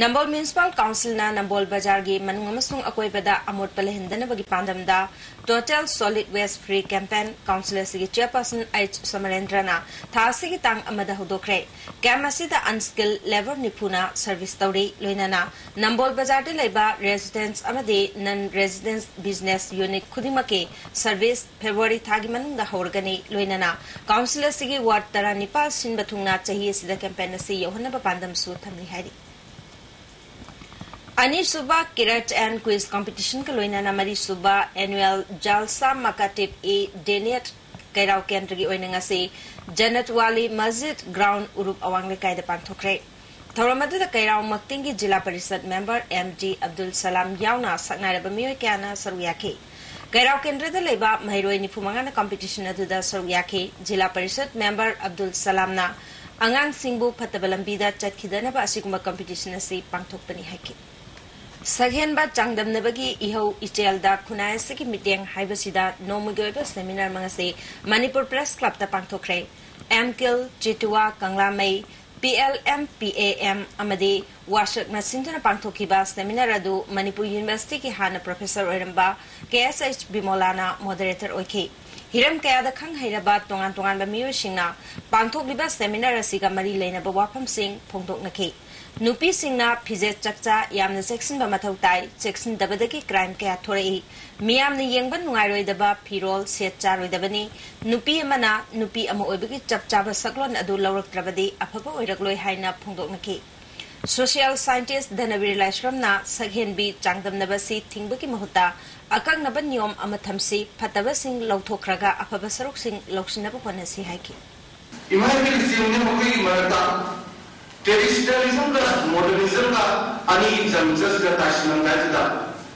ꯅꯝꯕꯣꯜ Municipal Councilꯅ ꯅꯝꯕꯣꯜ ꯕꯖꯥꯔꯒꯤ ꯃꯅꯨꯡ ꯑꯃꯁꯨꯡ ꯑꯀꯣꯏꯕꯗ ꯑꯃꯣꯠꯄ ꯂꯩꯍꯟꯗꯅꯕꯒꯤ ꯄꯥꯟꯗꯝꯗ Total Solid Waste Free Campaign Council ꯑꯁꯤꯒꯤ Chairperson H ꯁꯃꯔꯦꯟꯗ꯭ꯔꯅ ꯊꯥ ꯑꯁꯤꯒꯤ ꯇꯥꯡ ꯑꯃꯗ ꯍꯧꯗꯣꯛꯈ꯭ꯔꯦ꯫ Camp ꯑꯁꯤꯗ unskilled labour ꯅꯤꯐꯨꯅ service ꯇꯧꯔꯤ꯫ ꯂꯣꯏꯅꯅ ꯅꯝꯕꯣꯜ ꯕꯖꯥꯔꯗ ꯂꯩꯕ residence ꯑꯃꯗꯤ non residence business unit ꯈꯨꯗꯤꯡꯃꯛꯀꯤ service February ꯊꯥꯒꯤ ꯃꯅꯨꯡꯗ ꯍꯧꯔꯒꯅꯤ꯫ ꯂꯣꯏꯅꯅ council ꯑꯁꯤꯒꯤ ward ꯇꯔꯥꯅꯤꯄꯥꯜ ꯁꯤꯟꯕ ꯊꯨꯡꯅ ꯆꯍꯤ ꯑꯁꯤꯗ campaign ꯑꯁꯤ ꯌꯧꯍꯟꯅꯕ ꯄꯥꯟꯗꯝꯁꯨ ꯊꯝꯂꯤ ꯍꯥꯏꯔꯤ꯫ ꯑꯅꯤꯁꯨꯕ Karate and Quiz Competitionꯒ ꯂꯣꯏꯅꯅ ꯃꯔꯤꯁꯨꯕ Annual Jalsa Makatif-e-Diyat ꯀꯩꯔꯥꯎ ꯀꯦꯟꯗ꯭ꯔꯒꯤ ꯑꯣꯏꯅ ꯉꯁꯤ ꯖꯅꯠ ꯋꯥꯂꯤ ꯃꯁꯖꯤꯗ ground ꯎꯔꯨꯞ ꯑꯋꯥꯡ ꯂꯩꯀꯥꯏꯗ ꯄꯥꯡꯊꯣꯛꯈ꯭ꯔꯦ꯫ ꯊꯧꯔꯝ ꯑꯗꯨꯗ ꯀꯩꯔꯥꯎ ꯃꯛꯇꯤꯡꯒꯤ ꯖꯤꯂꯥ ꯄꯔꯤꯁꯗ member M D ꯑꯕꯗꯨꯜ ꯁꯂꯥꯝ ꯌꯥꯎꯅ ꯁꯛꯅꯥꯏꯔꯕ ꯃꯤꯑꯣꯏ ꯀꯌꯥꯅ ꯁꯔꯨꯛ ꯌꯥꯈꯤ꯫ ꯀꯩꯔꯥꯎ ꯀꯦꯟꯗ꯭ꯔꯗ ꯂꯩꯕ ꯃꯍꯩꯔꯣꯏ ꯅꯤꯐꯨ ꯃꯉꯥꯅ competition ꯑꯗꯨꯗ ꯁꯔꯨꯛ ꯌꯥꯈꯤ꯫ ꯖꯤꯂꯥ ꯄꯔꯤꯁꯗ member ꯑꯕꯗꯨꯜ ꯁꯂꯥꯝꯅ ꯑꯉꯥꯡꯁꯤꯡꯕꯨ ꯐꯠꯇꯕ ꯂꯝꯕꯤꯗ ꯆꯠꯈꯤꯗꯅꯕ ꯑꯁꯤꯒꯨꯝꯕ competition ꯑꯁꯤ ꯄꯥꯡꯊꯣꯛꯄꯅꯤ ꯍꯥꯏꯈꯤ꯫ ꯁꯛꯍꯦꯟꯕ ꯆꯥꯡꯗꯝꯅꯕꯒꯤ ꯏꯍꯧ ꯏꯆꯦꯜꯗ ꯈꯨꯟꯅꯥꯏ ꯑꯁꯤꯒꯤ ꯃꯤꯠꯌꯦꯡ ꯍꯥꯏꯕꯁꯤꯗ ꯅꯣꯡꯃꯒꯤ ꯑꯣꯏꯕ seminar ꯑꯃ ꯉꯁꯤ Manipur Press Clubꯇ ꯄꯥꯡꯊꯣꯛꯈ꯭ꯔꯦ꯫ M Kil, ꯆꯤꯇꯨꯋꯥ, ꯀꯪꯂꯥꯃꯩ, P L M, P A M ꯑꯃꯗꯤ ꯋꯥꯁꯛꯅ ꯁꯤꯟꯗꯨꯅ ꯄꯥꯡꯊꯣꯛꯈꯤꯕ seminar ꯑꯗꯨ ꯃꯅꯤꯄꯨꯔ Universityꯒꯤ ꯍꯥꯟꯅ professor ꯑꯣꯏꯔꯝꯕ K S H ꯕꯤꯃꯣꯂꯥꯅ moderator ꯑꯣꯏꯈꯤ꯫ ꯍꯤꯔꯝ ꯀꯌꯥꯗ ꯈꯪ ꯍꯩꯔꯕ ꯇꯣꯉꯥꯟ ꯇꯣꯉꯥꯟꯕ ꯃꯤꯑꯣꯏꯁꯤꯡꯅ ꯄꯥꯡꯊꯣꯛꯂꯤꯕ seminar ꯑꯁꯤꯒ ꯃꯔꯤ ꯂꯩꯅꯕ ꯋꯥꯐꯝꯁꯤꯡ ꯐꯣꯡꯗꯣꯛꯅꯈꯤ꯫ ꯅꯨꯄꯤꯁꯤꯡꯅ ꯐꯤꯖꯦꯠ ꯆꯛꯆꯥ ꯌꯥꯝꯅ ꯆꯦꯛꯁꯤꯟꯕ ꯃꯊꯧ ꯇꯥꯏ꯫ ꯆꯦꯛꯁꯤꯟꯗꯕꯗꯒꯤ ꯀ꯭ꯔꯥꯏꯝ ꯀꯌꯥ ꯊꯣꯔꯛꯏ꯫ ꯃꯤꯌꯥꯝꯅ ꯌꯦꯡꯕ ꯅꯨꯡꯉꯥꯏꯔꯣꯏꯗꯕ ꯐꯤꯔꯣꯜ ꯁꯦꯠ ꯆꯥꯔꯣꯏꯗꯕꯅꯤ꯫ ꯅꯨꯄꯤ ꯑꯃꯅ ꯅꯨꯄꯤ ꯑꯃ ꯑꯣꯏꯕꯒꯤ ꯆꯞ ꯆꯥꯕ ꯁꯛꯂꯣꯟ ꯑꯗꯨ ꯂꯧꯔꯛꯇ꯭ꯔꯕꯗꯤ ꯑꯐꯕ ꯑꯣꯏꯔꯛꯂꯣꯏ ꯍꯥꯏꯅ ꯐꯣꯡꯗꯣꯛꯅꯈꯤ꯫ ꯁꯣꯁꯤꯌꯦꯜ ꯁꯥꯏꯟꯇꯤꯁ ꯙꯅꯕꯤꯔ ꯂꯥꯏꯁ꯭ꯔꯝꯅ ꯁꯛꯍꯦꯟꯕꯤ ꯆꯥꯡꯗꯝꯅꯕ ꯑꯁꯤ ꯊꯤꯡꯕꯒꯤ ꯃꯍꯨꯠꯇ ꯑꯀꯛꯅꯕ ꯅꯤꯌꯣꯝ ꯑꯃ ꯊꯝꯁꯤ, ꯐꯠꯇꯕꯁꯤꯡ ꯂꯧꯊꯣꯛꯈ꯭ꯔꯒ ꯑꯐꯕ ꯁꯔꯨꯛꯁꯤꯡ ꯂꯧꯁꯤꯟꯅꯕ ꯍꯣꯠꯅꯁꯤ ꯍꯥꯏꯈꯤ꯫ ꯏꯃꯥ ꯏꯕꯦꯜꯁꯤꯡꯅ ꯃꯈꯣꯏꯒꯤ ꯃꯔꯛꯇ ꯇ꯭ꯔꯦꯗꯤꯁꯅꯦꯂꯤꯖꯝꯒ ꯃꯣꯗꯔꯅꯤꯖꯝꯒ ꯑꯅꯤꯒꯤ ꯆꯪ ꯆꯠꯁꯤꯗ ꯇꯥꯏꯁꯤꯟꯅꯕ ꯍꯥꯏꯁꯤꯗ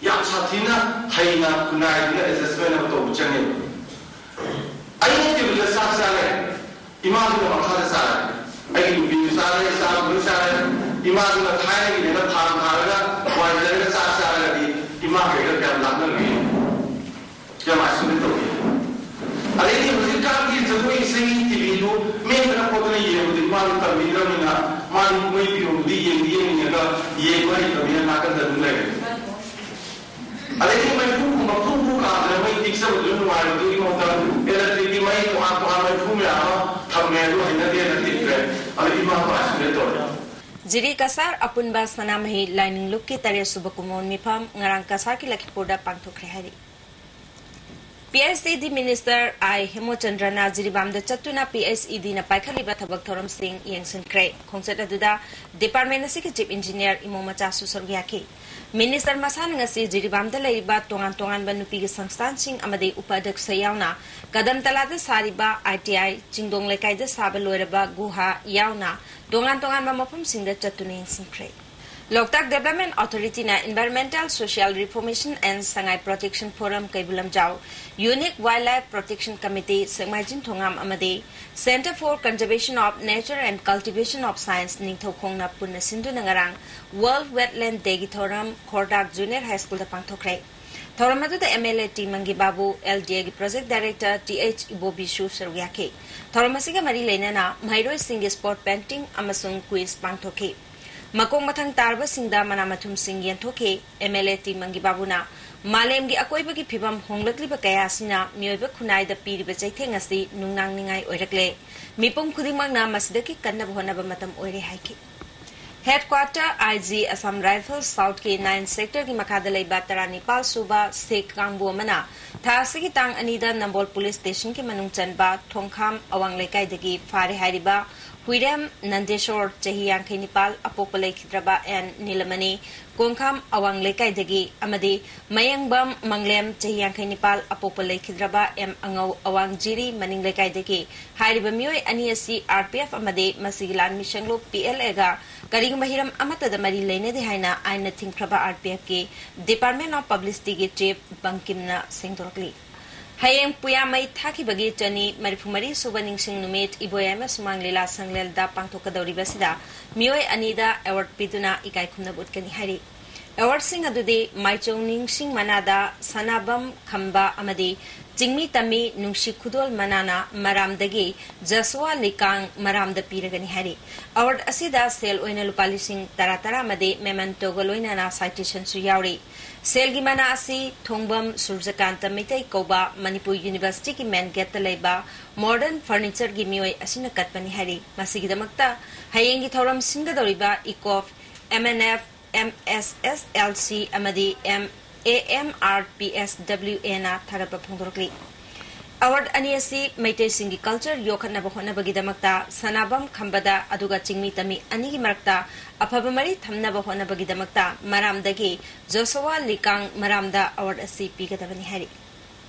ꯌꯥꯝ ꯁꯥꯊꯤꯅ ꯍꯩꯅ ꯈꯨꯟꯅꯥꯏꯗꯨꯅ ꯑꯦꯗꯖꯁꯃꯦꯟ ꯑꯃ ꯇꯧꯕ ꯆꯪꯉꯦꯕ꯫ ꯑꯩꯅ ꯇꯦꯕꯜꯗ ꯆꯥꯛ ꯆꯥꯔꯦ, ꯏꯃꯥꯗꯨꯅ ꯃꯈꯥꯗ ꯆꯥꯔꯦ, ꯑꯩꯒꯤ ꯅꯨꯄꯤꯁꯨ ꯆꯥꯔꯦ, ꯏꯆꯥꯁꯨ ꯂꯣꯏ ꯆꯥꯔꯦ꯫ ꯏꯃꯥꯗꯨꯅ ꯊꯥꯏꯅꯒꯤꯅꯦꯅ ꯐꯥꯟ ꯊꯥꯔꯒ ꯋꯥꯏ ꯇꯩꯔꯒ ꯆꯥꯛ ꯆꯥꯔꯒꯗꯤ ꯏꯃꯥ ꯀꯩꯒ ꯀꯌꯥꯝ ꯂꯥꯞꯅꯔꯒꯦ? ꯌꯥꯝ ꯏꯁꯣꯂꯦꯠ ꯇꯧꯏ꯫ ꯑꯗꯩꯗꯤ ꯍꯧꯖꯤꯛꯀꯥꯟꯒꯤ ꯖꯒꯣꯏ ꯏꯁꯩꯒꯤ ꯇꯤꯚꯤꯗꯨ ꯃꯦꯠꯇꯅ ꯈꯣꯠꯇꯅ ꯌꯦꯡꯕꯗꯤ ꯃꯥꯗꯤ ꯇꯝꯕꯤꯗ꯭ꯔꯕꯅꯤꯅ ꯃꯥꯗꯤ ꯀꯨꯝꯍꯩ ꯐꯤꯌꯣꯡꯗꯨꯗꯤ ꯌꯦꯡꯗꯤ ꯌꯦꯡꯅꯤꯡꯉꯒ ꯌꯦꯡꯕ ꯍꯩꯇꯕꯅꯤꯅ ꯅꯥꯀꯟꯗ ꯑꯗꯨꯝ ꯂꯩꯔꯦ꯫ ꯑꯗꯩꯗꯤ ꯃꯩꯐꯨ ꯃꯩꯐꯨ ꯀꯥꯗꯅ ꯃꯩ ꯇꯤꯛꯆꯕꯗꯨꯅ ꯅꯨꯡꯉꯥꯏꯕꯗꯨꯒꯤ ꯃꯍꯨꯠꯇ ꯏꯂꯦꯛꯇ꯭ꯔꯤꯛꯀꯤ ꯃꯩ ꯇꯣꯉꯥꯟ ꯇꯣꯉꯥꯟ ꯃꯩꯐꯨ ꯃꯌꯥꯝ ꯑꯃ ꯊꯝꯃꯦ, ꯑꯗꯨ ꯍꯩꯅꯗꯦꯅ ꯇꯤꯛꯈ꯭ꯔꯦ꯫ ꯑꯗꯩ ꯏꯃꯥ ꯄꯥꯁꯤꯗ ꯇꯧꯔꯦ꯫ ꯖꯤꯔꯤ ꯀꯁꯥꯔ ꯑꯄꯨꯟꯕ ꯁꯅꯥꯃꯍꯤ ꯂꯥꯏꯅꯤꯡ ꯂꯨꯞꯀꯤ ꯇꯔꯦꯠ ꯁꯨꯕ ꯀꯨꯝꯑꯣꯟ ꯃꯤꯐꯝ ꯉꯔꯥꯡ ꯀꯁꯥꯔꯒꯤ ꯂꯈꯤꯄꯨꯔꯗ ꯄꯥꯡꯊꯣꯛꯈ꯭ꯔꯦ ꯍꯥꯏꯔꯤ꯫ ꯄꯤ ꯑꯩꯆ ꯏ ꯗꯤ ꯃꯤꯅꯤꯁꯇꯔ ꯑꯥꯏ ꯍꯦꯃꯣꯆꯟꯗ꯭ꯔꯅ ꯖꯤꯔꯤꯕꯥꯝꯗ ꯆꯠꯇꯨꯅ ꯄꯤ ꯑꯩꯆ ꯏ ꯗꯤꯅ ꯄꯥꯏꯈꯠꯂꯤꯕ ꯊꯕꯛ ꯊꯧꯔꯝꯁꯤꯡ ꯌꯦꯡꯁꯤꯟꯈ꯭ꯔꯦ꯫ ꯈꯣꯡꯆꯠ ꯑꯗꯨꯗ ꯗꯤꯄꯥꯔꯠꯃꯦꯟ ꯑꯁꯤꯒꯤ ꯆꯤꯐ ꯏꯟꯖꯤꯅꯤꯌꯔ ꯏꯃꯣ ꯃꯆꯥꯁꯨ ꯁꯔꯨꯛ ꯌꯥꯈꯤ꯫ ꯃꯤꯅꯤꯁꯇꯔ ꯃꯁꯥꯅ ꯉꯁꯤ ꯖꯤꯔꯤꯕꯥꯝꯗ ꯂꯩꯔꯤꯕ ꯇꯣꯉꯥꯟ ꯇꯣꯉꯥꯟꯕ ꯅꯨꯄꯤꯒꯤ ꯁꯪꯁꯊꯥꯟꯁꯤꯡ ꯑꯃꯗꯤ ꯎꯄꯥꯙ꯭ꯌꯛꯁ ꯌꯥꯎꯅ ꯀꯗꯝꯇꯂꯥꯗ ꯁꯥꯔꯤꯕ ꯑꯥꯏ ꯇꯤ ꯑꯥꯏ, ꯆꯤꯡꯗꯣꯡ ꯂꯩꯀꯥꯏꯗ ꯁꯥꯕ ꯂꯣꯏꯔꯕ ꯒꯨꯍꯥ ꯌꯥꯎꯅ ꯇꯣꯉꯥꯟ ꯇꯣꯉꯥꯟꯕ ꯃꯐꯝꯁꯤꯡꯗ ꯆꯠꯇꯨꯅ ꯌꯦꯡꯁꯤꯟꯈ꯭ꯔꯦ꯫ ꯂꯣꯛꯇꯥꯛ ꯗꯦꯕꯂꯞꯃꯦꯟ ꯑꯣꯊꯣꯔꯤꯇꯤꯅ Environmental Social Reformation and Sangai Protection Forum Keibul Lamjao, Unique Wildlife Protection Committee Sekmaijing Thongam ꯑꯃꯗꯤ Centre for Conservation of Nature and Cultivation of Science ꯅꯤꯡꯊꯧꯈꯣꯡꯅ ꯄꯨꯟꯅ ꯁꯤꯟꯗꯨꯅ ꯉꯔꯥꯡ World Wetland Dayꯒꯤ ꯊꯧꯔꯝ ꯈꯣꯔꯗꯥꯛ ꯖꯨꯅꯤꯌꯔ ꯍꯥꯏ ꯁ꯭ꯀꯨꯜꯗ ꯄꯥꯡꯊꯣꯛꯈ꯭ꯔꯦ꯫ ꯊꯧꯔꯝ ꯑꯗꯨꯗ M L A T Mangi Babu, L D ꯑꯦꯒꯤ ꯄ꯭ꯔꯣꯖꯦꯛ ꯗꯥꯏꯔꯦꯛꯇꯔ ꯇꯤ ꯑꯩꯆ ꯏꯕꯣꯕꯤꯁꯨ ꯁꯔꯨꯛ ꯌꯥꯈꯤ꯫ ꯊꯧꯔꯝ ꯑꯁꯤꯒ ꯃꯔꯤ ꯂꯩꯅꯅ ꯃꯍꯩꯔꯣꯏꯁꯤꯡꯒꯤ ꯁ꯭ꯄꯣꯠ ꯄꯦꯟꯇꯤꯡ ꯑꯃꯁꯨꯡ ꯀ꯭ꯋꯤꯖ ꯄꯥꯡꯊꯣꯛꯈꯤ꯫ ꯃꯀꯣꯛ ꯃꯊꯪ ꯇꯥꯔꯕꯁꯤꯡꯗ ꯃꯅꯥ ꯃꯊꯨꯝꯁꯤꯡ ꯌꯦꯟꯊꯣꯛꯈꯤ꯫ ꯑꯦꯝ ꯑꯦꯜ ꯑꯦ ꯇꯤ ꯃꯪꯒꯤ ꯕꯥꯕꯨꯅ ꯃꯥꯂꯦꯝꯒꯤ ꯑꯀꯣꯏꯕꯒꯤ ꯐꯤꯕꯝ ꯍꯣꯡꯂꯛꯂꯤꯕ ꯀꯌꯥ ꯑꯁꯤꯅ ꯃꯤꯑꯣꯏꯕ ꯈꯨꯟꯅꯥꯏꯗ ꯄꯤꯔꯤꯕ ꯆꯩꯊꯦꯡ ꯑꯁꯤ ꯅꯨꯡꯅꯥꯡꯅꯤꯡꯉꯥꯏ ꯑꯣꯏꯔꯛꯂꯦ꯫ ꯃꯤꯄꯨꯝ ꯈꯨꯗꯤꯡꯃꯛꯅ ꯃꯁꯤꯗꯒꯤ ꯀꯟꯅꯕ ꯍꯣꯠꯅꯕ ꯃꯇꯝ ꯑꯣꯏꯔꯦ ꯍꯥꯏꯈꯤ꯫ Headquarter I G Assam Rifles South ꯀꯤ nine sector ꯒꯤ ꯃꯈꯥꯗ ꯂꯩꯕ ꯇꯔꯥꯅꯤꯄꯥꯜ ꯁꯨꯕ ꯁꯤꯈ ꯀꯥꯡꯕꯨ ꯑꯃꯅ ꯊꯥ ꯑꯁꯤꯒꯤ ꯇꯥꯡ ꯑꯅꯤꯗ ꯅꯝꯕꯣꯜ police station ꯒꯤ ꯃꯅꯨꯡ ꯆꯟꯕ ꯊꯣꯡꯈꯥꯝ ꯑꯋꯥꯡ ꯂꯩꯀꯥꯏꯗꯒꯤ ꯐꯥꯔꯦ ꯍꯥꯏꯔꯤꯕ ꯍꯨꯏꯔꯦꯝ ꯅꯟꯗꯦꯁꯣꯔ, ꯆꯍꯤ ꯌꯥꯡꯈꯩ ꯅꯤꯄꯥꯜ, ꯑꯄꯣꯛꯄ ꯂꯩꯈꯤꯗ꯭ꯔꯕ ꯑꯦꯟ ꯅꯤꯂꯃꯅꯤ, ꯀꯣꯡꯈꯥꯝ ꯑꯋꯥꯡ ꯂꯩꯀꯥꯏꯗꯒꯤ, ꯑꯃꯗꯤ ꯃꯌꯦꯡꯕꯝ ꯃꯪꯂꯦꯝ, ꯆꯍꯤ ꯌꯥꯡꯈꯩ ꯅꯤꯄꯥꯜ, ꯑꯄꯣꯛꯄ ꯂꯩꯈꯤꯗ꯭ꯔꯕ ꯑꯦꯝ ꯑꯉꯧ, ꯑꯋꯥꯡ ꯖꯤꯔꯤ ꯃꯅꯤꯡ ꯂꯩꯀꯥꯏꯗꯒꯤ꯫ ꯍꯥꯏꯔꯤꯕ ꯃꯤꯑꯣꯏ ꯑꯅꯤ ꯑꯁꯤ R P F ꯑꯃꯗꯤ ꯃꯁꯤꯒꯤ ꯂꯥꯟꯃꯤ ꯁꯦꯡꯂꯨꯞ P L A ꯒ ꯀꯔꯤꯒꯨꯝꯕ ꯍꯤꯔꯝ ꯑꯃꯠꯇꯗ ꯃꯔꯤ ꯂꯩꯅꯗꯦ ꯍꯥꯏꯅ ꯑꯥꯏꯟꯅ ꯊꯤꯡꯈ꯭ꯔꯕ R P F ꯀꯤ Department of Publicity ꯒꯤ chief ꯕꯪꯀꯤꯝꯅ ꯁꯦꯡꯗꯣꯔꯛꯂꯤ꯫ ꯍꯌꯦꯡ ꯄꯨꯌꯥꯃꯩ ꯊꯥꯈꯤꯕꯒꯤ ꯆꯅꯤ ꯃꯔꯤꯐꯨ ꯃꯔꯤ ꯁꯨꯕ ꯅꯤꯡꯁꯤꯡ ꯅꯨꯃꯤꯠ ꯏꯕꯣꯌꯥꯏꯃ ꯁꯨꯃꯥꯡ ꯂꯤꯂꯥ ꯁꯪꯂꯦꯜꯗ ꯄꯥꯡꯊꯣꯛꯀꯗꯧꯔꯤꯕꯁꯤꯗ ꯃꯤꯑꯣꯏ ꯑꯅꯤꯗ award ꯄꯤꯗꯨꯅ ꯏꯀꯥꯏ ꯈꯨꯝꯅꯕ ꯎꯠꯀꯅꯤ ꯍꯥꯏꯔꯤ꯫ Award ꯁꯤꯡ ꯑꯗꯨꯗꯤ ꯃꯥꯏꯆꯧ ꯅꯤꯡꯁꯤꯡ ꯃꯅꯥꯗ ꯁꯅꯥꯕꯝ ꯈꯝꯕ ꯑꯃꯗꯤ ꯆꯤꯡꯃꯤ ꯇꯝꯃꯤ ꯅꯨꯡꯁꯤ ꯈꯨꯗꯣꯜ ꯃꯅꯥꯅ ꯃꯔꯥꯝꯗꯒꯤ ꯖꯁꯋꯥ ꯂꯤꯀꯥꯡ ꯃꯔꯥꯝꯗ ꯄꯤꯔꯒꯅꯤ ꯍꯥꯏꯔꯤ꯫ Award ꯑꯁꯤꯗ ꯁꯦꯜ ꯑꯣꯏꯅ ꯂꯨꯄꯥ ꯂꯤꯁꯤꯡ ꯇꯔꯥ ꯇꯔꯥ ꯑꯃꯗꯤ mementoꯒ ꯂꯣꯏꯅꯅ citationꯁꯨ ꯌꯥꯎꯔꯤ꯫ ꯁꯦꯜꯒꯤ ꯃꯅꯥ ꯑꯁꯤ ꯊꯣꯡꯕꯝ ꯁꯨꯔꯖꯀꯥꯟꯇ ꯃꯩꯇꯩ ꯀꯧꯕ ꯃꯅꯤꯄꯨꯔ Universityꯒꯤ main gateꯇ ꯂꯩꯕ Modern Furnitureꯒꯤ ꯃꯤꯑꯣꯏ ꯑꯁꯤꯅ ꯀꯠꯄꯅꯤ ꯍꯥꯏꯔꯤ꯫ ꯃꯁꯤꯒꯤꯗꯃꯛꯇ ꯍꯌꯦꯡꯒꯤ ꯊꯧꯔꯝ ꯁꯤꯟꯒꯗꯧꯔꯤꯕ Ikop, M N F, M S S L C ꯑꯃꯗꯤ M-, A M R P S W Aꯅ ꯊꯥꯒꯠꯄ ꯐꯣꯡꯗꯣꯔꯛꯂꯤ꯫ Award ꯑꯅꯤ ꯑꯁꯤ ꯃꯩꯇꯩꯁꯤꯡꯒꯤ culture ꯌꯣꯛꯈꯠꯅꯕ ꯍꯣꯠꯅꯕꯒꯤꯗꯃꯛꯇ ꯁꯅꯥꯕꯝ ꯈꯝꯕꯗ ꯑꯗꯨꯒ ꯆꯤꯡꯃꯤ ꯇꯝꯃꯤ ꯑꯅꯤꯒꯤ ꯃꯔꯛꯇ ꯑꯐꯕ ꯃꯔꯤ ꯊꯝꯅꯕ ꯍꯣꯠꯅꯕꯒꯤꯗꯃꯛꯇ ꯃꯔꯥꯝꯗꯒꯤ ꯖꯣꯁꯋꯥ ꯂꯤꯀꯥꯡ ꯃꯔꯥꯝꯗ award ꯑꯁꯤ ꯄꯤꯒꯗꯕꯅꯤ ꯍꯥꯏꯔꯤ꯫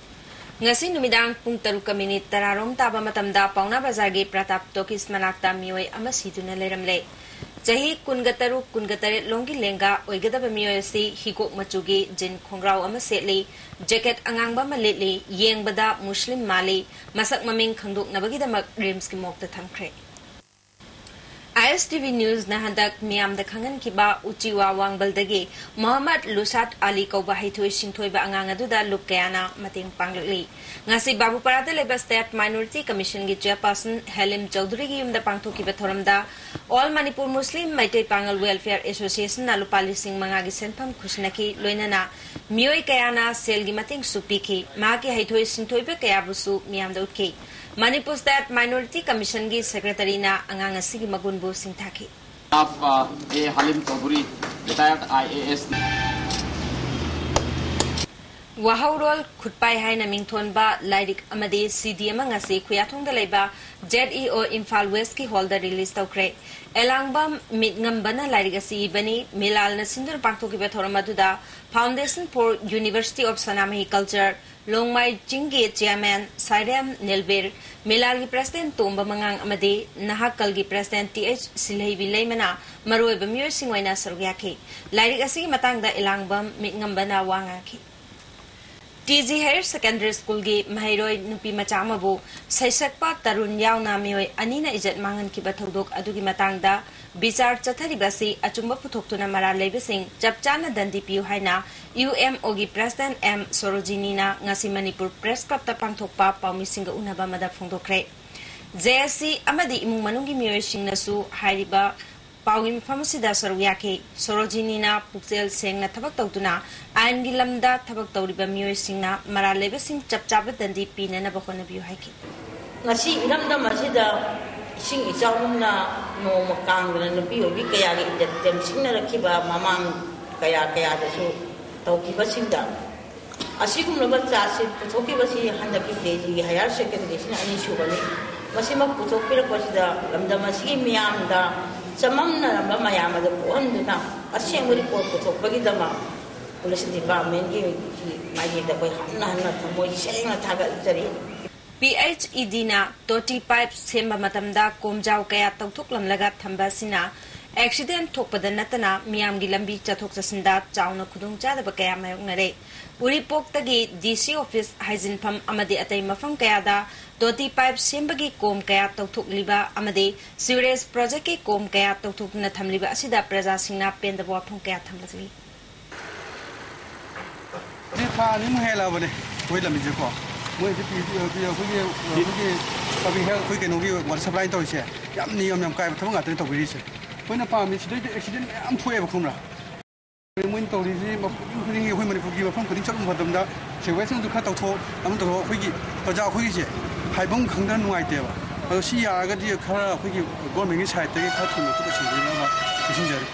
ꯉꯁꯤ ꯅꯨꯃꯤꯗꯥꯡ ꯄꯨꯡ ꯇꯔꯨꯛꯀ ꯃꯤꯅꯤꯠ ꯇꯔꯥ ꯔꯣꯝ ꯇꯥꯕ ꯃꯇꯝꯗ ꯄꯥꯎꯅꯥ ꯕꯖꯥꯔꯒꯤ ꯄ꯭ꯔꯇꯥꯞ ꯇꯣꯀꯤꯁ ꯃꯅꯥꯛꯇ ꯃꯤꯑꯣꯏ ꯑꯃ ꯁꯤꯗꯨꯅ ꯂꯩꯔꯝꯂꯦ꯫ ꯆꯍꯤ ꯀꯨꯟꯒ ꯇꯔꯨꯛ, ꯀꯨꯟꯒ ꯇꯔꯦꯠ ꯂꯣꯝꯒꯤ ꯂꯦꯡꯒꯥ ꯑꯣꯏꯒꯗꯕ ꯃꯤꯑꯣꯏ ꯑꯁꯤ ꯍꯤꯒꯣꯛ ꯃꯆꯨꯒꯤ jean ꯈꯣꯡꯒ꯭ꯔꯥꯎ ꯑꯃ ꯁꯦꯠꯂꯤ, jacket ꯑꯉꯥꯡꯕ ꯑꯃ ꯂꯤꯠꯂꯤ, ꯌꯦꯡꯕꯗ ꯃꯨꯁꯂꯤꯝ ꯃꯥꯜꯂꯤ, ꯃꯁꯛ ꯃꯃꯤꯡ ꯈꯪꯗꯣꯛꯅꯕꯒꯤꯗꯃꯛ RIMSꯀꯤ morgueꯇ ꯊꯝꯈ꯭ꯔꯦ꯫ I S T V Newsꯅ ꯍꯟꯗꯛ ꯃꯤꯌꯥꯝꯗ ꯈꯪꯍꯟꯈꯤꯕ ꯎꯆꯤꯋꯥ ꯋꯥꯡꯕꯜꯗꯒꯤ ꯃꯣꯍꯝꯃꯗ ꯂꯨꯁꯥꯠ ꯑꯂꯤ ꯀꯧꯕ ꯍꯩꯊꯣꯏ ꯁꯤꯡꯊꯣꯏꯕ ꯑꯉꯥꯡ ꯑꯗꯨꯗ ꯂꯨꯞ ꯀꯌꯥꯅ ꯃꯇꯦꯡ ꯄꯥꯡꯂꯛꯂꯤ꯫ ꯉꯁꯤ ꯕꯥꯕꯨꯄꯥꯔꯥꯗ ꯂꯩꯕ State Minority Commissionꯒꯤ chairperson ꯍꯦꯂꯤꯝ ꯆꯧꯙꯨꯔꯤꯒꯤ ꯌꯨꯝꯗ ꯄꯥꯡꯊꯣꯛꯈꯤꯕ ꯊꯧꯔꯝꯗ All Manipur Muslim ꯃꯩꯇꯩ ꯄꯥꯉꯜ Welfare Associationꯅ ꯂꯨꯄꯥ ꯂꯤꯁꯤꯡ ꯃꯉꯥꯒꯤ ꯁꯦꯟꯐꯝ ꯈꯨꯠꯁꯤꯟꯅꯈꯤ꯫ ꯂꯣꯏꯅꯅ ꯃꯤꯑꯣꯏ ꯀꯌꯥꯅ ꯁꯦꯜꯒꯤ ꯃꯇꯦꯡꯁꯨ ꯄꯤꯈꯤ꯫ ꯃꯍꯥꯛꯀꯤ ꯍꯩꯊꯣꯏ ꯁꯤꯡꯊꯣꯏꯕ ꯀꯌꯥꯕꯨꯁꯨ ꯃꯤꯌꯥꯝꯗ ꯎꯠꯈꯤ꯫ Manipur State Minority Commissionꯒꯤ secretaryꯅ ꯑꯉꯥꯡ ꯑꯁꯤꯒꯤ ꯃꯒꯨꯟꯕꯨ ꯁꯤꯡꯊꯥꯈꯤ꯫ Of uh, A Halim Chaudhuri, retired I A S. ꯋꯥꯍꯧꯔꯣꯜ ꯈꯨꯠꯄꯥꯏ ꯍꯥꯏꯅ ꯃꯤꯡꯊꯣꯟꯕ ꯂꯥꯏꯔꯤꯛ ꯑꯃꯗꯤ ꯁꯤꯗꯤ ꯑꯃ ꯉꯁꯤ ꯈꯨꯌꯥꯊꯣꯡꯗ ꯂꯩꯕ ꯖꯦꯠ ꯏ ꯑꯣ ꯏꯝꯐꯥꯜ ꯋꯦꯁꯀꯤ ꯍꯣꯜꯗ ꯔꯤꯂꯤꯖ ꯇꯧꯈ꯭ꯔꯦ꯫ ꯑꯦꯂꯥꯡꯕꯝ ꯃꯤꯠꯉꯝꯕꯅ ꯂꯥꯏꯔꯤꯛ ꯑꯁꯤ ꯏꯕꯅꯤ꯫ ꯃꯤꯂꯥꯜꯅ ꯁꯤꯟꯗꯨꯅ ꯄꯥꯡꯊꯣꯛꯈꯤꯕ ꯊꯧꯔꯝ ꯑꯗꯨꯗ Foundation for University of Sanamahi Culture, ꯂꯣꯡꯃꯥꯏ ꯆꯤꯡꯒꯤ ꯆꯤꯌꯥꯔꯃꯦꯟ ꯁꯥꯏꯔꯦꯝ ꯅꯤꯜꯕꯤꯔ, ꯃꯤꯂꯥꯜꯒꯤ ꯄ꯭ꯔꯦꯁꯤꯗꯦꯟ ꯇꯣꯝꯕ ꯃꯉꯥꯡ ꯑꯃꯗꯤ ꯅꯍꯥꯛꯀꯜꯒꯤ ꯄ꯭ꯔꯦꯁꯤꯗꯦꯟ ꯇꯤ ꯑꯩꯆ ꯁꯤꯜꯍꯩꯕꯤ ꯂꯩꯃꯅ ꯃꯔꯨꯑꯣꯏꯕ ꯃꯤꯑꯣꯏꯁꯤꯡ ꯑꯣꯏꯅ ꯁꯔꯨꯛ ꯌꯥꯈꯤ꯫ ꯂꯥꯏꯔꯤꯛ ꯑꯁꯤꯒꯤ ꯃꯇꯥꯡꯗ ꯏꯂꯥꯡꯕꯝ ꯃꯤꯠꯉꯝꯕꯅ ꯋꯥ ꯉꯥꯡꯈꯤ꯫ ꯇꯤ ꯖꯤ Higher Secondary Schoolꯒꯤ ꯃꯍꯩꯔꯣꯏ ꯅꯨꯄꯤ ꯃꯆꯥ ꯑꯃꯕꯨ ꯁꯩꯁꯛꯄ ꯇꯔꯨꯟ ꯌꯥꯎꯅ ꯃꯤꯑꯣꯏ ꯑꯅꯤꯅ ꯏꯖꯠ ꯃꯥꯡꯍꯟꯈꯤꯕ ꯊꯧꯗꯣꯛ ꯑꯗꯨꯒꯤ ꯃꯇꯥꯡꯗ ꯕꯤꯆꯥꯔ ꯆꯠꯊꯔꯤꯕ ꯑꯁꯤ ꯑꯆꯨꯝꯕ ꯄꯨꯊꯣꯛꯇꯨꯅ ꯃꯔꯥꯜ ꯂꯩꯕꯁꯤꯡ ꯆꯞ ꯆꯥꯅ ꯗꯟꯗꯤ ꯄꯤꯌꯨ ꯍꯥꯏꯅ ꯌꯨ ꯑꯦꯝ ꯑꯣꯒꯤ ꯄ꯭ꯔꯦꯁꯤꯗꯦꯟ ꯑꯦꯝ ꯁꯣꯔꯣꯖꯤꯅꯤꯅ ꯉꯁꯤ ꯃꯅꯤꯄꯨꯔ ꯄ꯭ꯔꯦꯁ ꯀ꯭ꯂꯕꯇ ꯄꯥꯡꯊꯣꯛꯄ ꯄꯥꯎꯃꯤꯁꯤꯡꯒ ꯎꯅꯕ ꯑꯃꯗ ꯐꯣꯡꯗꯣꯛꯈ꯭ꯔꯦ꯫ ꯖꯦ ꯑꯦꯁ ꯁꯤ ꯑꯃꯗꯤ ꯏꯃꯨꯡ ꯃꯅꯨꯡꯒꯤ ꯃꯤꯑꯣꯏꯁꯤꯡꯅꯁꯨ ꯍꯥꯏꯔꯤꯕ ꯄꯥꯎꯒꯤ ꯃꯐꯝ ꯑꯁꯤꯗ ꯁꯔꯨꯛ ꯌꯥꯈꯤ꯫ ꯁꯣꯔꯣꯖꯤꯅꯤꯅ ꯄꯨꯛꯆꯦꯜ ꯁꯦꯡꯅ ꯊꯕꯛ ꯇꯧꯗꯨꯅ ꯑꯥꯏꯟꯒꯤ ꯂꯝꯗ ꯊꯕꯛ ꯇꯧꯔꯤꯕ ꯃꯤꯑꯣꯏꯁꯤꯡꯅ ꯃꯔꯥꯜ ꯂꯩꯕꯁꯤꯡ ꯆꯞ ꯆꯥꯕ ꯗꯟꯗꯤ ꯄꯤꯅꯅꯕ ꯍꯣꯠꯅꯕꯤꯌꯨ ꯍꯥꯏꯈꯤ꯫ ꯉꯁꯤ ꯏꯔꯝꯗꯝ ꯑꯁꯤꯗ ꯏꯁꯤꯡ ꯏꯆꯥꯎꯒꯨꯝꯅ ꯅꯣꯡꯃ ꯀꯥꯡꯗꯅ ꯅꯨꯄꯤ ꯑꯣꯏꯕꯤ ꯀꯌꯥꯒꯤ ꯏꯖꯠ ꯇꯦꯝꯁꯤꯡꯅꯔꯛꯈꯤꯕ ꯃꯃꯥꯡ ꯀꯌꯥ ꯀꯌꯥꯗꯁꯨ ꯇꯧꯈꯤꯕꯁꯤꯡꯗ ꯑꯁꯤꯒꯨꯝꯂꯕ ꯆꯥꯔꯖꯁꯤꯠ ꯄꯨꯊꯣꯛꯈꯤꯕꯁꯤ ꯍꯟꯗꯛꯀꯤ ꯀꯦ ꯖꯤꯒꯤ ꯍꯥꯌꯔ ꯁꯦꯀꯦꯟꯗꯔꯤꯁꯤꯅ ꯑꯅꯤꯁꯨꯕꯅꯤ꯫ ꯃꯁꯤꯃꯛ ꯄꯨꯊꯣꯛꯄꯤꯔꯛꯄꯁꯤꯗ ꯂꯝꯗꯝ ꯑꯁꯤꯒꯤ ꯃꯤꯌꯥꯝꯗ ꯆꯃꯝꯅꯔꯝꯕ ꯃꯌꯥꯝ ꯑꯗꯨ ꯄꯣꯛꯍꯟꯗꯨꯅ ꯑꯁꯦꯡꯕ ꯔꯤꯄꯣꯔꯠ ꯄꯨꯊꯣꯛꯄꯒꯤꯗꯃꯛ ꯄꯨꯂꯤꯁ ꯗꯤꯄꯥꯔꯠꯃꯦꯟꯒꯤ ꯃꯥꯏꯀꯩꯗ ꯑꯩꯈꯣꯏ ꯍꯟꯅ ꯍꯟꯅ ꯊꯃꯣꯏ ꯁꯦꯡꯅ ꯊꯥꯒꯠꯆꯔꯤ꯫ ꯄꯤ ꯑꯩꯆ ꯏ ꯗꯤꯅ ꯇꯣꯇꯤ ꯄꯥꯏꯞ ꯁꯦꯝꯕ ꯃꯇꯝꯗ ꯀꯣꯝꯖꯥꯎ ꯀꯌꯥ ꯇꯧꯊꯣꯛꯂꯝꯂꯒ ꯊꯝꯕ ꯑꯁꯤꯅ ꯑꯦꯛꯁꯤꯗꯦꯟ ꯊꯣꯛꯄꯗ ꯅꯠꯇꯅ ꯃꯤꯌꯥꯝꯒꯤ ꯂꯝꯕꯤ ꯆꯠꯊꯣꯛ ꯆꯠꯁꯤꯟꯗ ꯆꯥꯎꯅ ꯈꯨꯗꯣꯡꯆꯥꯗꯕ ꯀꯌꯥ ꯃꯥꯌꯣꯛꯅꯔꯦ꯫ ꯎꯔꯤꯄꯣꯛꯇꯒꯤ ꯗꯤ ꯁꯤ ꯑꯣꯐꯤꯁ, ꯍꯥꯏꯖꯤꯟꯐꯝ ꯑꯃꯗꯤ ꯑꯇꯩ ꯃꯐꯝ ꯀꯌꯥꯗ ꯇꯣꯇꯤ ꯄꯥꯏꯞ ꯁꯦꯝꯕꯒꯤ ꯀꯣꯝ ꯀꯌꯥ ꯇꯧꯊꯣꯛꯂꯤꯕ ꯑꯃꯗꯤ ꯁꯤꯋꯔꯦꯖ ꯄ꯭ꯔꯣꯖꯦꯛꯀꯤ ꯀꯣꯝ ꯀꯌꯥ ꯇꯧꯊꯣꯛꯇꯨꯅ ꯊꯝꯂꯤꯕ ꯑꯁꯤꯗ ꯄ꯭ꯔꯖꯥꯁꯤꯡꯅ ꯄꯦꯟꯗꯕ ꯋꯥꯐꯝ ꯀꯌꯥ ꯊꯝꯂꯛꯂꯤ꯫ ꯁꯤ ꯊꯥ ꯑꯅꯤꯃꯨꯛ ꯍꯦꯜꯂꯛꯑꯕꯅꯦ ꯑꯩꯈꯣꯏ ꯂꯝꯕꯤꯁꯦꯀꯣ꯫ ꯃꯣꯏ ꯍꯧꯖꯤꯛ ꯄꯤ-, ꯄꯤ-, ꯑꯩꯈꯣꯏꯒꯤ, ꯑꯩꯈꯣꯏꯒꯤ ꯄꯕ꯭ꯂꯤꯛ ꯍꯦꯜꯊ, ꯑꯩꯈꯣꯏ ꯀꯩꯅꯣꯒꯤ ꯋꯥꯇꯔ ꯁꯄ꯭ꯂꯥꯏ ꯇꯧꯔꯤꯁꯦ ꯌꯥꯝ ꯅꯤꯌꯝ ꯌꯥꯝ ꯀꯥꯏꯕ ꯊꯕꯛ ꯉꯥꯛꯇꯅꯦ ꯇꯧꯕꯤꯔꯤꯁꯦ꯫ ꯑꯩꯈꯣꯏꯅ ꯄꯥꯝꯃꯤ ꯁꯤꯗꯩꯗ ꯑꯦꯛꯁꯤꯗꯦꯟ ꯃꯌꯥꯝ ꯊꯣꯛꯑꯦꯕ, ꯈꯪꯕ꯭ꯔꯥ? ꯃꯣꯏꯅ ꯇꯧꯔꯤꯁꯤ ꯃꯐꯝ ꯈꯨꯗꯤꯡꯒꯤ ꯑꯩꯈꯣꯏ ꯃꯅꯤꯄꯨꯔꯒꯤ ꯃꯐꯝ ꯈꯨꯗꯤꯡ ꯆꯠꯂꯨꯕ ꯃꯇꯝꯗ ꯁꯦꯋꯦꯁꯤꯡꯗꯨ ꯈꯔ ꯇꯧꯊꯣꯛ, ꯑꯃ ꯇꯧꯊꯣꯛ, ꯑꯩꯈꯣꯏꯒꯤ ꯄ꯭ꯔꯖꯥ ꯑꯩꯈꯣꯏꯒꯤꯁꯦ ꯍꯥꯏꯐꯝ ꯈꯪꯗꯅ ꯅꯨꯡꯉꯥꯏꯇꯦꯕ꯫ ꯑꯗꯣ ꯁꯤ ꯌꯥꯔꯒꯗꯤ ꯈꯔ ꯑꯩꯈꯣꯏꯒꯤ ꯒꯣꯔꯃꯦꯟꯒꯤ ꯁꯥꯏꯠꯇꯒꯤ ꯈꯔ ꯊꯨꯅ ꯈꯨꯠ ꯂꯣꯏꯁꯤꯟꯕꯤꯅꯕ ꯄꯤꯁꯤꯟꯖꯔꯤ꯫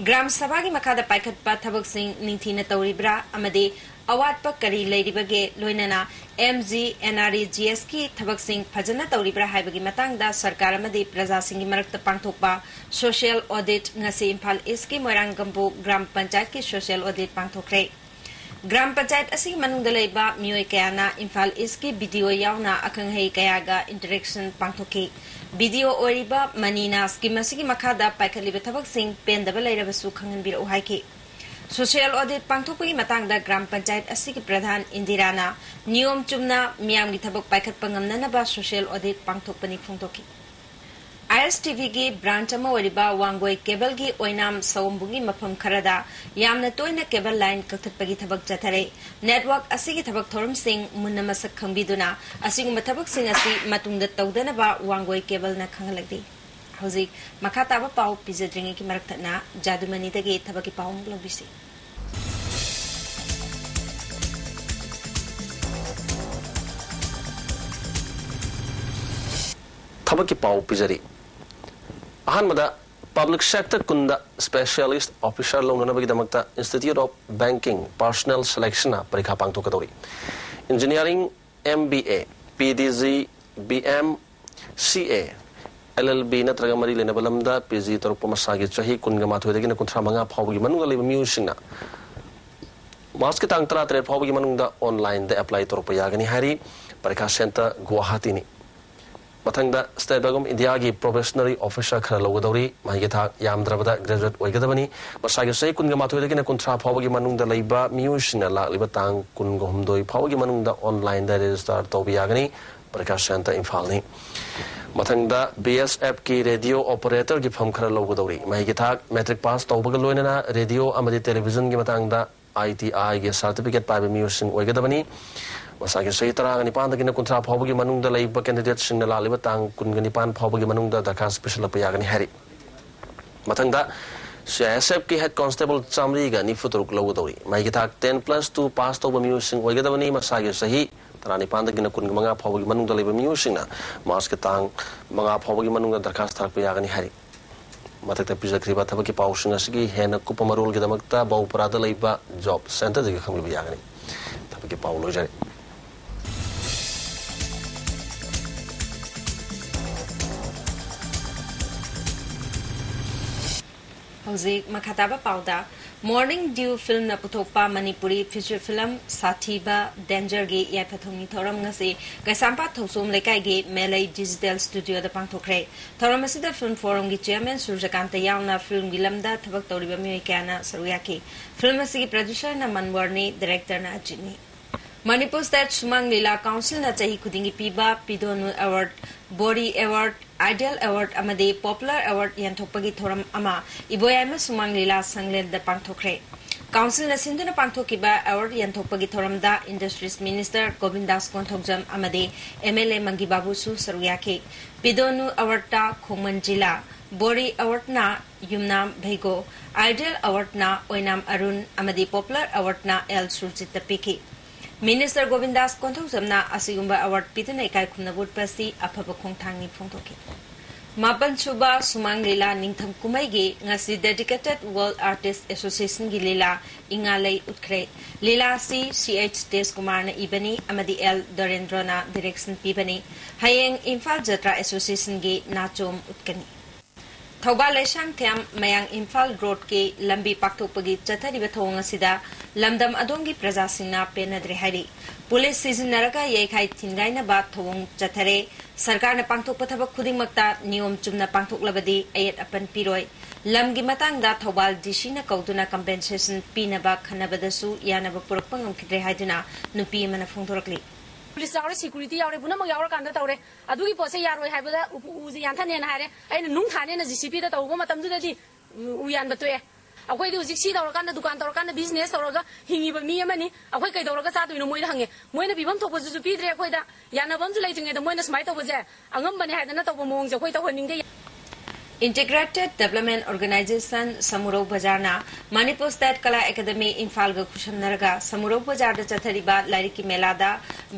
ꯒ꯭ꯔꯥꯝ ꯁꯚꯥꯒꯤ ꯃꯈꯥꯗ ꯄꯥꯏꯈꯠꯄ ꯊꯕꯛꯁꯤꯡ ꯅꯤꯡꯊꯤꯅ ꯇꯧꯔꯤꯕ꯭ꯔꯥ ꯑꯃꯗꯤ ꯑꯋꯥꯠꯄ ꯀꯔꯤ ꯂꯩꯔꯤꯕꯒꯦ, ꯂꯣꯏꯅꯅ M G N R E G ꯑꯦꯁꯀꯤ ꯊꯕꯛꯁꯤꯡ ꯐꯖꯅ ꯇꯧꯔꯤꯕ꯭ꯔꯥ ꯍꯥꯏꯕꯒꯤ ꯃꯇꯥꯡꯗ ꯁꯔꯀꯥꯔ ꯑꯃꯗꯤ ꯄ꯭ꯔꯖꯥꯁꯤꯡꯒꯤ ꯃꯔꯛꯇ ꯄꯥꯡꯊꯣꯛꯄ ꯁꯣꯁꯤꯌꯦꯜ ꯑꯣꯗꯤꯠ ꯉꯁꯤ ꯏꯝꯐꯥꯜ ꯏꯁꯀꯤ ꯃꯣꯏꯔꯥꯡ ꯀꯝꯄꯨ ꯒ꯭ꯔꯥꯝ ꯄꯟꯆꯥꯌꯠꯀꯤ ꯁꯣꯁꯤꯌꯦꯜ ꯑꯣꯗꯤꯠ ꯄꯥꯡꯊꯣꯛꯈ꯭ꯔꯦ꯫ ꯒ꯭ꯔꯥꯝ ꯄꯟꯆꯥꯌꯠ ꯑꯁꯤꯒꯤ ꯃꯅꯨꯡꯗ ꯂꯩꯕ ꯃꯤꯑꯣꯏ ꯀꯌꯥꯅ ꯏꯝꯐꯥꯜ ꯏꯁꯀꯤ ꯕꯤ ꯗꯤ ꯑꯣ ꯌꯥꯎꯅ ꯑꯈꯪ ꯑꯍꯩ ꯀꯌꯥꯒ ꯏꯟꯇꯔꯦꯛꯁꯟ ꯄꯥꯡꯊꯣꯛꯈꯤ꯫ ꯕꯤ ꯗꯤ ꯑꯣ ꯑꯣꯏꯔꯤꯕ ꯃꯅꯤꯅ ꯁ꯭ꯀꯤꯝ ꯑꯁꯤꯒꯤ ꯃꯈꯥꯗ ꯄꯥꯏꯈꯠꯂꯤꯕ ꯊꯕꯛꯁꯤꯡ ꯄꯦꯟꯗꯕ ꯂꯩꯔꯕꯁꯨ ꯈꯪꯍꯟꯕꯤꯔꯛꯎ ꯍꯥꯏꯈꯤ꯫ ꯁꯣꯁꯤꯌꯦꯜ ꯑꯣꯗꯤꯠ ꯄꯥꯡꯊꯣꯛꯄꯒꯤ ꯃꯇꯥꯡꯗ ꯒ꯭ꯔꯥꯝ ꯄꯟꯆꯥꯌꯠ ꯑꯁꯤꯒꯤ ꯄ꯭ꯔꯙꯥꯟ ꯏꯟꯗꯤꯔꯥꯅ ꯅꯤꯌꯣꯝ ꯆꯨꯝꯅ ꯃꯤꯌꯥꯝꯒꯤ ꯊꯕꯛ ꯄꯥꯏꯈꯠꯄ ꯉꯝꯅꯅꯕ ꯁꯣꯁꯤꯌꯦꯜ ꯑꯣꯗꯤꯠ ꯄꯥꯡꯊꯣꯛꯄꯅꯤ ꯐꯣꯡꯗꯣꯛꯈꯤ꯫ ꯑꯥꯏ ꯑꯦꯁ ꯇꯤ ꯚꯤꯒꯤ ꯕ꯭ꯔꯥꯟꯆ ꯑꯃ ꯑꯣꯏꯔꯤꯕ ꯋꯥꯡꯒꯣꯏ ꯀꯦꯕꯜꯒꯤ ꯑꯣꯏꯅꯥꯝ ꯁꯑꯣꯝꯕꯨꯡꯒꯤ ꯃꯐꯝ ꯈꯔꯗ ꯌꯥꯝꯅ ꯇꯣꯏꯅ ꯀꯦꯕꯜ ꯂꯥꯏꯟ ꯀꯛꯊꯠꯄꯒꯤ ꯊꯕꯛ ꯆꯠꯊꯔꯦ꯫ ꯅꯦꯠꯋꯥꯔꯛ ꯑꯁꯤꯒꯤ ꯊꯕꯛ ꯊꯧꯔꯝꯁꯤꯡ ꯃꯨꯟꯅ ꯃꯁꯛ ꯈꯪꯕꯤꯗꯨꯅ ꯑꯁꯤꯒꯨꯝꯕ ꯊꯕꯛꯁꯤꯡ ꯑꯁꯤ ꯃꯇꯨꯡꯗ ꯇꯧꯗꯅꯕ ꯋꯥꯡꯒꯣꯏ ꯀꯦꯕꯜꯅ ꯈꯪꯍꯜꯂꯛꯂꯤ꯫ ꯍꯧꯖꯤꯛ ꯃꯈꯥ ꯇꯥꯕ ꯄꯥꯎ ꯄꯤꯖꯗ꯭ꯔꯤꯉꯩꯒꯤ ꯃꯔꯛ ꯊꯠꯅ ꯖꯥꯗꯨꯃꯅꯤꯗꯒꯤ ꯊꯕꯛꯀꯤ ꯄꯥꯎ ꯑꯃꯨꯛ ꯂꯧꯕꯤꯁꯤ꯫ ꯊꯕꯛꯀꯤ ꯄꯥꯎ ꯄꯤꯖꯔꯤ꯫ ꯑꯍꯥꯟꯕꯗ, ꯄꯕ꯭ꯂꯤꯛ ꯁꯦꯛꯇꯔ ꯀꯨꯟꯗ ꯁ꯭ꯄꯦꯁꯤꯌꯦꯂꯤꯁ꯭ꯠ ꯑꯣꯐꯤꯁꯔ ꯂꯧꯅꯅꯕꯒꯤꯗꯃꯛꯇ Institute of Banking Personnel Selection ꯅ ꯄꯔꯤꯈꯥ ꯄꯥꯡꯊꯣꯛꯀꯗꯧꯔꯤ꯫ Engineering, M B A, P D G, B M, C A, L L B ꯅꯠꯇ꯭ꯔꯒ ꯃꯔꯤ ꯂꯩꯅꯕ ꯂꯝꯗ ꯄꯤ ꯖꯤ ꯇꯧꯔꯛꯄ ꯃꯁꯥꯒꯤ ꯆꯍꯤ ꯀꯨꯟꯒ ꯃꯥꯊꯣꯏꯗꯒꯤꯅ ꯀꯨꯟꯊ꯭ꯔꯥ ꯃꯉꯥ ꯐꯥꯎꯕꯒꯤ ꯃꯅꯨꯡꯗ ꯂꯩꯕ ꯃꯤꯑꯣꯏꯁꯤꯡꯅ ꯃꯥꯔꯆꯀꯤ ꯇꯥꯡ ꯇꯔꯥꯇꯔꯦꯠ ꯐꯥꯎꯕꯒꯤ ꯃꯅꯨꯡꯗ ꯑꯣꯟꯂꯥꯏꯟꯗ ꯑꯦꯄ꯭ꯂꯥꯏ ꯇꯧꯔꯛꯄ ꯌꯥꯒꯅꯤ ꯍꯥꯏꯔꯤ꯫ ꯄꯔꯤꯈꯥ ꯁꯦꯟꯇꯔ ꯒꯨꯋꯥꯍꯥꯇꯤꯅꯤ꯫ ꯃꯊꯪꯗ, ꯁ꯭ꯇꯦꯠ ꯕꯦꯡꯛ ꯑꯣꯐ ꯏꯟꯗꯤꯌꯥꯒꯤ ꯄ꯭ꯔꯣꯕꯦꯁꯅꯔꯤ ꯑꯣꯐꯤꯁꯔ ꯈꯔ ꯂꯧꯒꯗꯧꯔꯤ꯫ ꯃꯍꯩꯒꯤ ꯊꯥꯛ ꯌꯥꯝꯗ꯭ꯔꯕꯗ ꯒ꯭ꯔꯦꯖꯨꯑꯦꯠ ꯑꯣꯏꯒꯗꯕꯅꯤ꯫ ꯃꯁꯥꯒꯤ ꯆꯍꯤ ꯀꯨꯟꯒ ꯃꯥꯊꯣꯏꯗꯒꯤꯅ ꯀꯨꯟꯊ꯭ꯔꯥ ꯐꯥꯎꯕꯒꯤ ꯃꯅꯨꯡꯗ ꯂꯩꯕ ꯃꯤꯑꯣꯏꯁꯤꯡꯅ ꯂꯥꯛꯂꯤꯕ ꯇꯥꯡ ꯀꯨꯟꯒ ꯍꯨꯝꯗꯣꯏ ꯐꯥꯎꯕꯒꯤ ꯃꯅꯨꯡꯗ ꯑꯣꯟꯂꯥꯏꯟꯗ ꯔꯦꯖꯤꯁꯇꯥꯔ ꯇꯧꯕ ꯌꯥꯒꯅꯤ꯫ ꯄꯔꯤꯈꯥ ꯁꯦꯟꯇꯔ ꯏꯝꯐꯥꯜꯅꯤ꯫ ꯃꯊꯪꯗ, ꯕꯤ ꯑꯦꯁ ꯑꯦꯐꯀꯤ ꯔꯦꯗꯤꯑꯣ ꯑꯣꯄꯔꯦꯇꯔꯒꯤ ꯐꯝ ꯈꯔ ꯂꯧꯒꯗꯧꯔꯤ꯫ ꯃꯍꯩꯒꯤ ꯊꯥꯛ ꯃꯦꯇ꯭ꯔꯤꯛ ꯄꯥꯁ ꯇꯧꯕꯒ ꯂꯣꯏꯅꯅ ꯔꯦꯗꯤꯑꯣ ꯑꯃꯗꯤ ꯇꯦꯂꯤꯚꯤꯖꯟꯒꯤ ꯃꯇꯥꯡꯗ ꯑꯥꯏ ꯇꯤ ꯑꯥꯏꯒꯤ ꯁꯥꯔꯇꯤꯐꯤꯀꯦꯠ ꯄꯥꯏꯕ ꯃꯤꯑꯣꯏꯁꯤꯡ ꯑꯣꯏꯒꯗꯕꯅꯤ꯫ ꯃꯁꯥꯒꯤ ꯆꯍꯤ ꯇꯔꯥꯒ ꯅꯤꯄꯥꯟꯗꯒꯤꯅ ꯀꯨꯟꯊ꯭ꯔꯥ ꯐꯥꯎꯕꯒꯤ ꯃꯅꯨꯡꯗ ꯂꯩꯕ ꯀꯦꯟꯗꯤꯗꯦꯠꯁꯤꯡꯅ ꯂꯥꯛꯂꯤꯕ ꯇꯥꯡ ꯀꯨꯟꯒ ꯅꯤꯄꯥꯟ ꯐꯥꯎꯕꯒꯤ ꯃꯅꯨꯡꯗ ꯗꯔꯈꯥꯁ ꯄꯤꯁꯤꯜꯂꯛꯄ ꯌꯥꯒꯅꯤ ꯍꯥꯏꯔꯤ꯫ ꯃꯊꯪꯗ, C I S ꯑꯦꯐꯀꯤ head constable ꯆꯥꯃꯔꯤꯒ ꯅꯤꯐꯨ ꯇꯔꯨꯛ ꯂꯧꯒꯗꯧꯔꯤ꯫ ꯃꯍꯩꯒꯤ ꯊꯥꯛ ꯇꯦꯟ ꯄ꯭ꯂꯁ ꯇꯨ ꯄꯥꯁ ꯇꯧꯕ ꯃꯤꯑꯣꯏꯁꯤꯡ ꯑꯣꯏꯒꯗꯕꯅꯤ꯫ ꯃꯁꯥꯒꯤ ꯆꯍꯤ ꯇꯔꯥꯅꯤꯄꯥꯟꯗꯒꯤꯅ ꯀꯨꯟꯃꯉꯥ ꯐꯥꯎꯕꯒꯤ ꯃꯅꯨꯡꯗ ꯂꯩꯕ ꯃꯤꯑꯣꯏꯁꯤꯡꯅ ꯃꯥꯔꯆꯀꯤ ꯇꯥꯡ ꯃꯉꯥ ꯐꯥꯎꯕꯒꯤ ꯃꯅꯨꯡꯗ ꯗꯔꯈꯥꯁ ꯊꯥꯔꯛꯄ ꯌꯥꯒꯅꯤ ꯍꯥꯏꯔꯤ꯫ ꯃꯊꯛꯇ ꯄꯤꯖꯈ꯭ꯔꯤꯕ ꯊꯕꯛꯀꯤ ꯄꯥꯎꯁꯤꯡ ꯑꯁꯤꯒꯤ ꯍꯦꯟꯅ ꯀꯨꯞꯄ ꯃꯔꯣꯜꯒꯤꯗꯃꯛꯇ ꯕꯧꯄꯔꯥꯗ ꯂꯩꯕ ꯖꯣꯕ ꯁꯦꯟꯇꯔꯗꯒꯤ ꯈꯪꯕꯤꯕ ꯌꯥꯒꯅꯤ꯫ ꯊꯕꯛꯀꯤ ꯄꯥꯎ ꯂꯣꯏꯖꯔꯦ꯫ ꯍꯧꯖꯤꯛ ꯃꯈꯥ ꯇꯥꯕ ꯄꯥꯎꯗ, Morning Dew ꯐꯤꯜꯝꯅ ꯄꯨꯊꯣꯛꯄ ꯃꯅꯤꯄꯨꯔꯤ ꯐꯤꯆꯔ ꯐꯤꯂꯝ ꯁꯥꯊꯤꯕ ꯗꯦꯟꯖꯔꯒꯤ ꯌꯥꯏꯐ ꯊꯧꯅꯤ ꯊꯧꯔꯝ ꯉꯁꯤ ꯀꯩꯁꯥꯝꯄꯥꯠ ꯊꯧꯆꯣꯝ ꯂꯩꯀꯥꯏꯒꯤ ꯃꯦꯂꯩ ꯗꯤꯖꯤꯇꯦꯜ ꯁ꯭ꯇꯨꯗꯤꯑꯣꯗ ꯄꯥꯡꯊꯣꯛꯈ꯭ꯔꯦ꯫ ꯊꯧꯔꯝ ꯑꯁꯤꯗ ꯐꯤꯜꯝ ꯐꯣꯔꯝꯒꯤ ꯆꯤꯌꯔꯃꯦꯟ ꯁꯨꯔꯖꯀꯥꯟꯇ ꯌꯥꯎꯅ ꯐꯤꯜꯝꯒꯤ ꯂꯝꯗ ꯊꯕꯛ ꯇꯧꯔꯤꯕ ꯃꯤꯑꯣꯏ ꯀꯌꯥꯅ ꯁꯔꯨꯛ ꯌꯥꯈꯤ꯫ ꯐꯤꯜꯝ ꯑꯁꯤꯒꯤ ꯄ꯭ꯔꯗ꯭ꯌꯨꯁꯔꯅ ꯃꯟꯋꯔꯅꯤ, ꯗꯤꯔꯦꯛꯇꯔꯅ ꯑꯖꯤꯠꯅꯤ꯫ ꯃꯅꯤꯄꯨꯔ ꯁ꯭ꯇꯦꯠ ꯁꯨꯃꯥꯡ ꯂꯤꯂꯥ ꯀꯥꯎꯟꯁꯤꯜꯅ ꯆꯍꯤ ꯈꯨꯗꯤꯡꯒꯤ ꯄꯤꯕ ꯄꯤꯗꯣꯅꯨ ꯑꯦꯋꯥꯔꯗ, ꯕꯣꯔꯤ ꯑꯦꯋꯥꯔꯗ, ꯑꯥꯏꯗꯤꯌꯦꯜ ꯑꯦꯋꯥꯔꯗ ꯑꯃꯗꯤ ꯄꯣꯄꯨꯂꯔ ꯑꯦꯋꯥꯔꯗ ꯌꯦꯟꯊꯣꯛꯄꯒꯤ ꯊꯧꯔꯝ ꯑꯃ ꯏꯕꯣꯌꯥꯏꯃ ꯁꯨꯃꯥꯡ ꯂꯤꯂꯥ ꯁꯪꯂꯦꯟꯗ ꯄꯥꯡꯊꯣꯛꯈ꯭ꯔꯦ꯫ ꯀꯥꯎꯟꯁꯤꯜꯅ ꯁꯤꯟꯗꯨꯅ ꯄꯥꯡꯊꯣꯛꯈꯤꯕ ꯑꯦꯋꯥꯔꯗ ꯌꯦꯟꯊꯣꯛꯄꯒꯤ ꯊꯧꯔꯝꯗ ꯏꯟꯗꯁꯇ꯭ꯔꯤꯁ ꯃꯤꯅꯤꯁꯇꯔ ꯒꯣꯕꯤꯟꯗꯥꯁ ꯀꯣꯟꯊꯧꯖꯝ ꯑꯃꯗꯤ ꯑꯦꯝ ꯑꯦꯜ ꯑꯦ ꯃꯪꯒꯤ ꯕꯥꯕꯨꯁꯨ ꯁꯔꯨꯛ ꯌꯥꯈꯤ꯫ ꯄꯤꯗꯣꯅꯨ ꯑꯦꯋꯥꯔꯗꯇ ꯈꯣꯡꯃꯟ ꯖꯤꯂꯥ, ꯕꯣꯔꯤ ꯑꯦꯋꯥꯔꯗꯅ ꯌꯨꯝꯅꯥꯝ ꯚꯩꯒꯣ, ꯑꯥꯏꯗꯤꯌꯦꯜ ꯑꯦꯋꯥꯔꯗꯅ ꯑꯣꯏꯅꯥꯝ ꯑꯔꯨꯟ ꯑꯃꯗꯤ ꯄꯣꯄꯨꯂꯔ ꯑꯦꯋꯥꯔꯗꯅ ꯑꯦꯜ ꯁꯨꯔꯖꯤꯠꯇ ꯄꯤꯈꯤ꯫ ꯃꯤꯅꯤꯁꯇꯔ ꯒꯣꯕꯤꯟꯗꯥꯁ ꯀꯣꯟꯊꯧꯖꯝꯅ ꯑꯁꯤꯒꯨꯝꯕ ꯑꯦꯋꯥꯔꯗ ꯄꯤꯗꯨꯅ ꯏꯀꯥꯏ ꯈꯨꯝꯅꯕ ꯎꯠꯄ ꯑꯁꯤ ꯑꯐꯕ ꯈꯣꯡꯊꯥꯡꯅꯤ ꯐꯣꯡꯗꯣꯛꯈꯤ꯫ ꯃꯥꯄꯟ ꯁꯨꯕ ꯁꯨꯃꯥꯡ ꯂꯤꯂꯥ ꯅꯤꯡꯊꯝ ꯀꯨꯝꯍꯩꯒꯤ ꯉꯁꯤ ꯗꯦꯗꯤꯀꯦꯇꯦꯗ ꯋꯥꯔꯜꯗ ꯑꯥꯔꯇꯤꯁ ꯑꯦꯁꯣꯁꯤꯌꯦꯁꯟꯒꯤ ꯂꯤꯂꯥ ꯏꯉꯥꯂꯩ ꯎꯠꯈ꯭ꯔꯦ꯫ ꯂꯤꯂꯥ ꯑꯁꯤ ꯁꯤ ꯑꯩꯆ ꯇꯦꯖꯀꯨꯃꯥꯔꯅ ꯏꯕꯅꯤ ꯑꯃꯗꯤ ꯑꯦꯜ ꯗꯣꯔꯦꯟꯗ꯭ꯔꯣꯅ ꯗꯤꯔꯦꯛꯁꯟ ꯄꯤꯕꯅꯤ꯫ ꯍꯌꯦꯡ ꯏꯝꯐꯥꯜ ꯖꯇ꯭ꯔꯥ ꯑꯦꯁꯣꯁꯤꯌꯦꯁꯟꯒꯤ ꯅꯥꯆꯣꯝ ꯎꯠꯀꯅꯤ꯫ ꯊꯧꯕꯥꯜ ꯂꯩꯁꯥꯡꯊꯦꯝ ꯃꯌꯥꯡ ꯏꯝꯐꯥꯜ ꯔꯣꯗꯀꯤ ꯂꯝꯕꯤ ꯄꯥꯛꯊꯣꯛꯄꯒꯤ ꯆꯠꯊꯔꯤꯕ ꯊꯧꯑꯣꯡ ꯑꯁꯤꯗ ꯂꯝꯗꯝ ꯑꯗꯣꯝꯒꯤ ꯄ꯭ꯔꯖꯥꯁꯤꯡꯅ ꯄꯦꯟꯅꯗ꯭ꯔꯦ ꯍꯥꯏꯔꯤ꯫ ꯄꯨꯂꯤꯁ ꯁꯤꯖꯤꯟꯅꯔꯒ ꯌꯩꯈꯥꯏ ꯊꯤꯟꯒꯥꯏꯅꯕ ꯊꯧꯑꯣꯡ ꯆꯠꯊꯔꯦ꯫ ꯁꯔꯀꯥꯔꯅ ꯄꯥꯡꯊꯣꯛꯄ ꯊꯕꯛ ꯈꯨꯗꯤꯡꯃꯛꯇ ꯅꯤꯌꯣꯝ ꯆꯨꯝꯅ ꯄꯥꯡꯊꯣꯛꯂꯕꯗꯤ ꯑꯌꯦꯠ ꯑꯄꯟ ꯄꯤꯔꯣꯏ꯫ ꯂꯝꯒꯤ ꯃꯇꯥꯡꯗ ꯊꯧꯕꯥꯜ ꯗꯤ ꯁꯤꯅ ꯀꯧꯗꯨꯅ ꯀꯝꯄꯦꯟꯁꯦꯁꯟ ꯄꯤꯅꯕ ꯈꯟꯅꯕꯗꯁꯨ ꯌꯥꯅꯕ ꯄꯨꯔꯛꯄ ꯉꯝꯈꯤꯗ꯭ꯔꯦ ꯍꯥꯏꯗꯨꯅ ꯅꯨꯄꯤ ꯑꯃꯅ ꯐꯣꯡꯗꯣꯔꯛꯂꯤ꯫ ꯄꯨꯂꯤꯁ ꯌꯥꯎꯔꯦ, ꯁꯦꯀ꯭ꯌꯨꯔꯤꯇꯤ ꯌꯥꯎꯔꯦ, ꯄꯨꯝꯅꯃꯛ ꯌꯥꯎꯔꯀꯥꯟꯗ ꯇꯧꯔꯦ꯫ ꯑꯗꯨꯒꯤ ꯄꯣꯠꯁꯦ ꯌꯥꯔꯣꯏ ꯍꯥꯏꯕꯗ ꯎ-, ꯎꯁꯦ ꯌꯥꯟꯊꯠꯅꯦꯅ ꯍꯥꯏꯔꯦ꯫ ꯑꯩꯅ ꯅꯨꯡ ꯊꯥꯅꯦꯅ ꯖꯤ ꯁꯤ ꯄꯤꯗ ꯇꯧꯔꯨꯕ ꯃꯇꯝꯗꯨꯗꯗꯤ, ꯎ, ꯎ ꯌꯥꯟꯕ ꯇꯣꯛꯑꯦ꯫ ꯑꯩꯈꯣꯏꯗꯤ ꯍꯧꯖꯤꯛ ꯁꯤ ꯇꯧꯔꯀꯥꯟꯗ, ꯗꯨꯀꯥꯟ ꯇꯧꯔꯀꯥꯟꯗ, ꯕꯤꯖꯤꯅꯦꯁ ꯇꯧꯔꯒ ꯍꯤꯡꯉꯤꯕ ꯃꯤ ꯑꯃꯅꯤ꯫ ꯑꯩꯈꯣꯏ ꯀꯩꯗꯧꯔꯒ ꯆꯥꯗꯣꯏꯅꯣ ꯃꯣꯏꯗ ꯍꯪꯉꯦ꯫ ꯃꯣꯏꯅ ꯄꯤꯐꯝ ꯊꯣꯛꯄꯗꯨꯁꯨ ꯄꯤꯗ꯭ꯔꯦ ꯑꯩꯈꯣꯏꯗ꯫ ꯌꯥꯅꯕ ꯑꯃꯁꯨ ꯂꯩꯇ꯭ꯔꯤꯉꯩꯗ ꯃꯣꯏꯅ ꯁꯨꯃꯥꯏꯅ ꯇꯧꯕꯁꯦ ꯑꯉꯝꯕꯅꯦ ꯍꯥꯏꯗꯅ ꯇꯧꯕ ꯃꯑꯣꯡꯁꯦ ꯑꯩꯈꯣꯏ ꯇꯧꯍꯟꯅꯤꯡꯗꯦ꯫ Integrated Development Organization Samurou ꯕꯖꯥꯔꯅ Manipur State Kala Academy ꯏꯝꯐꯥꯜꯒ ꯈꯨꯠꯁꯝꯅꯔꯒ Samurou ꯕꯖꯥꯔꯗ ꯆꯠꯊꯔꯤꯕ ꯂꯥꯏꯔꯤꯛꯀꯤ ꯃꯦꯂꯥꯗ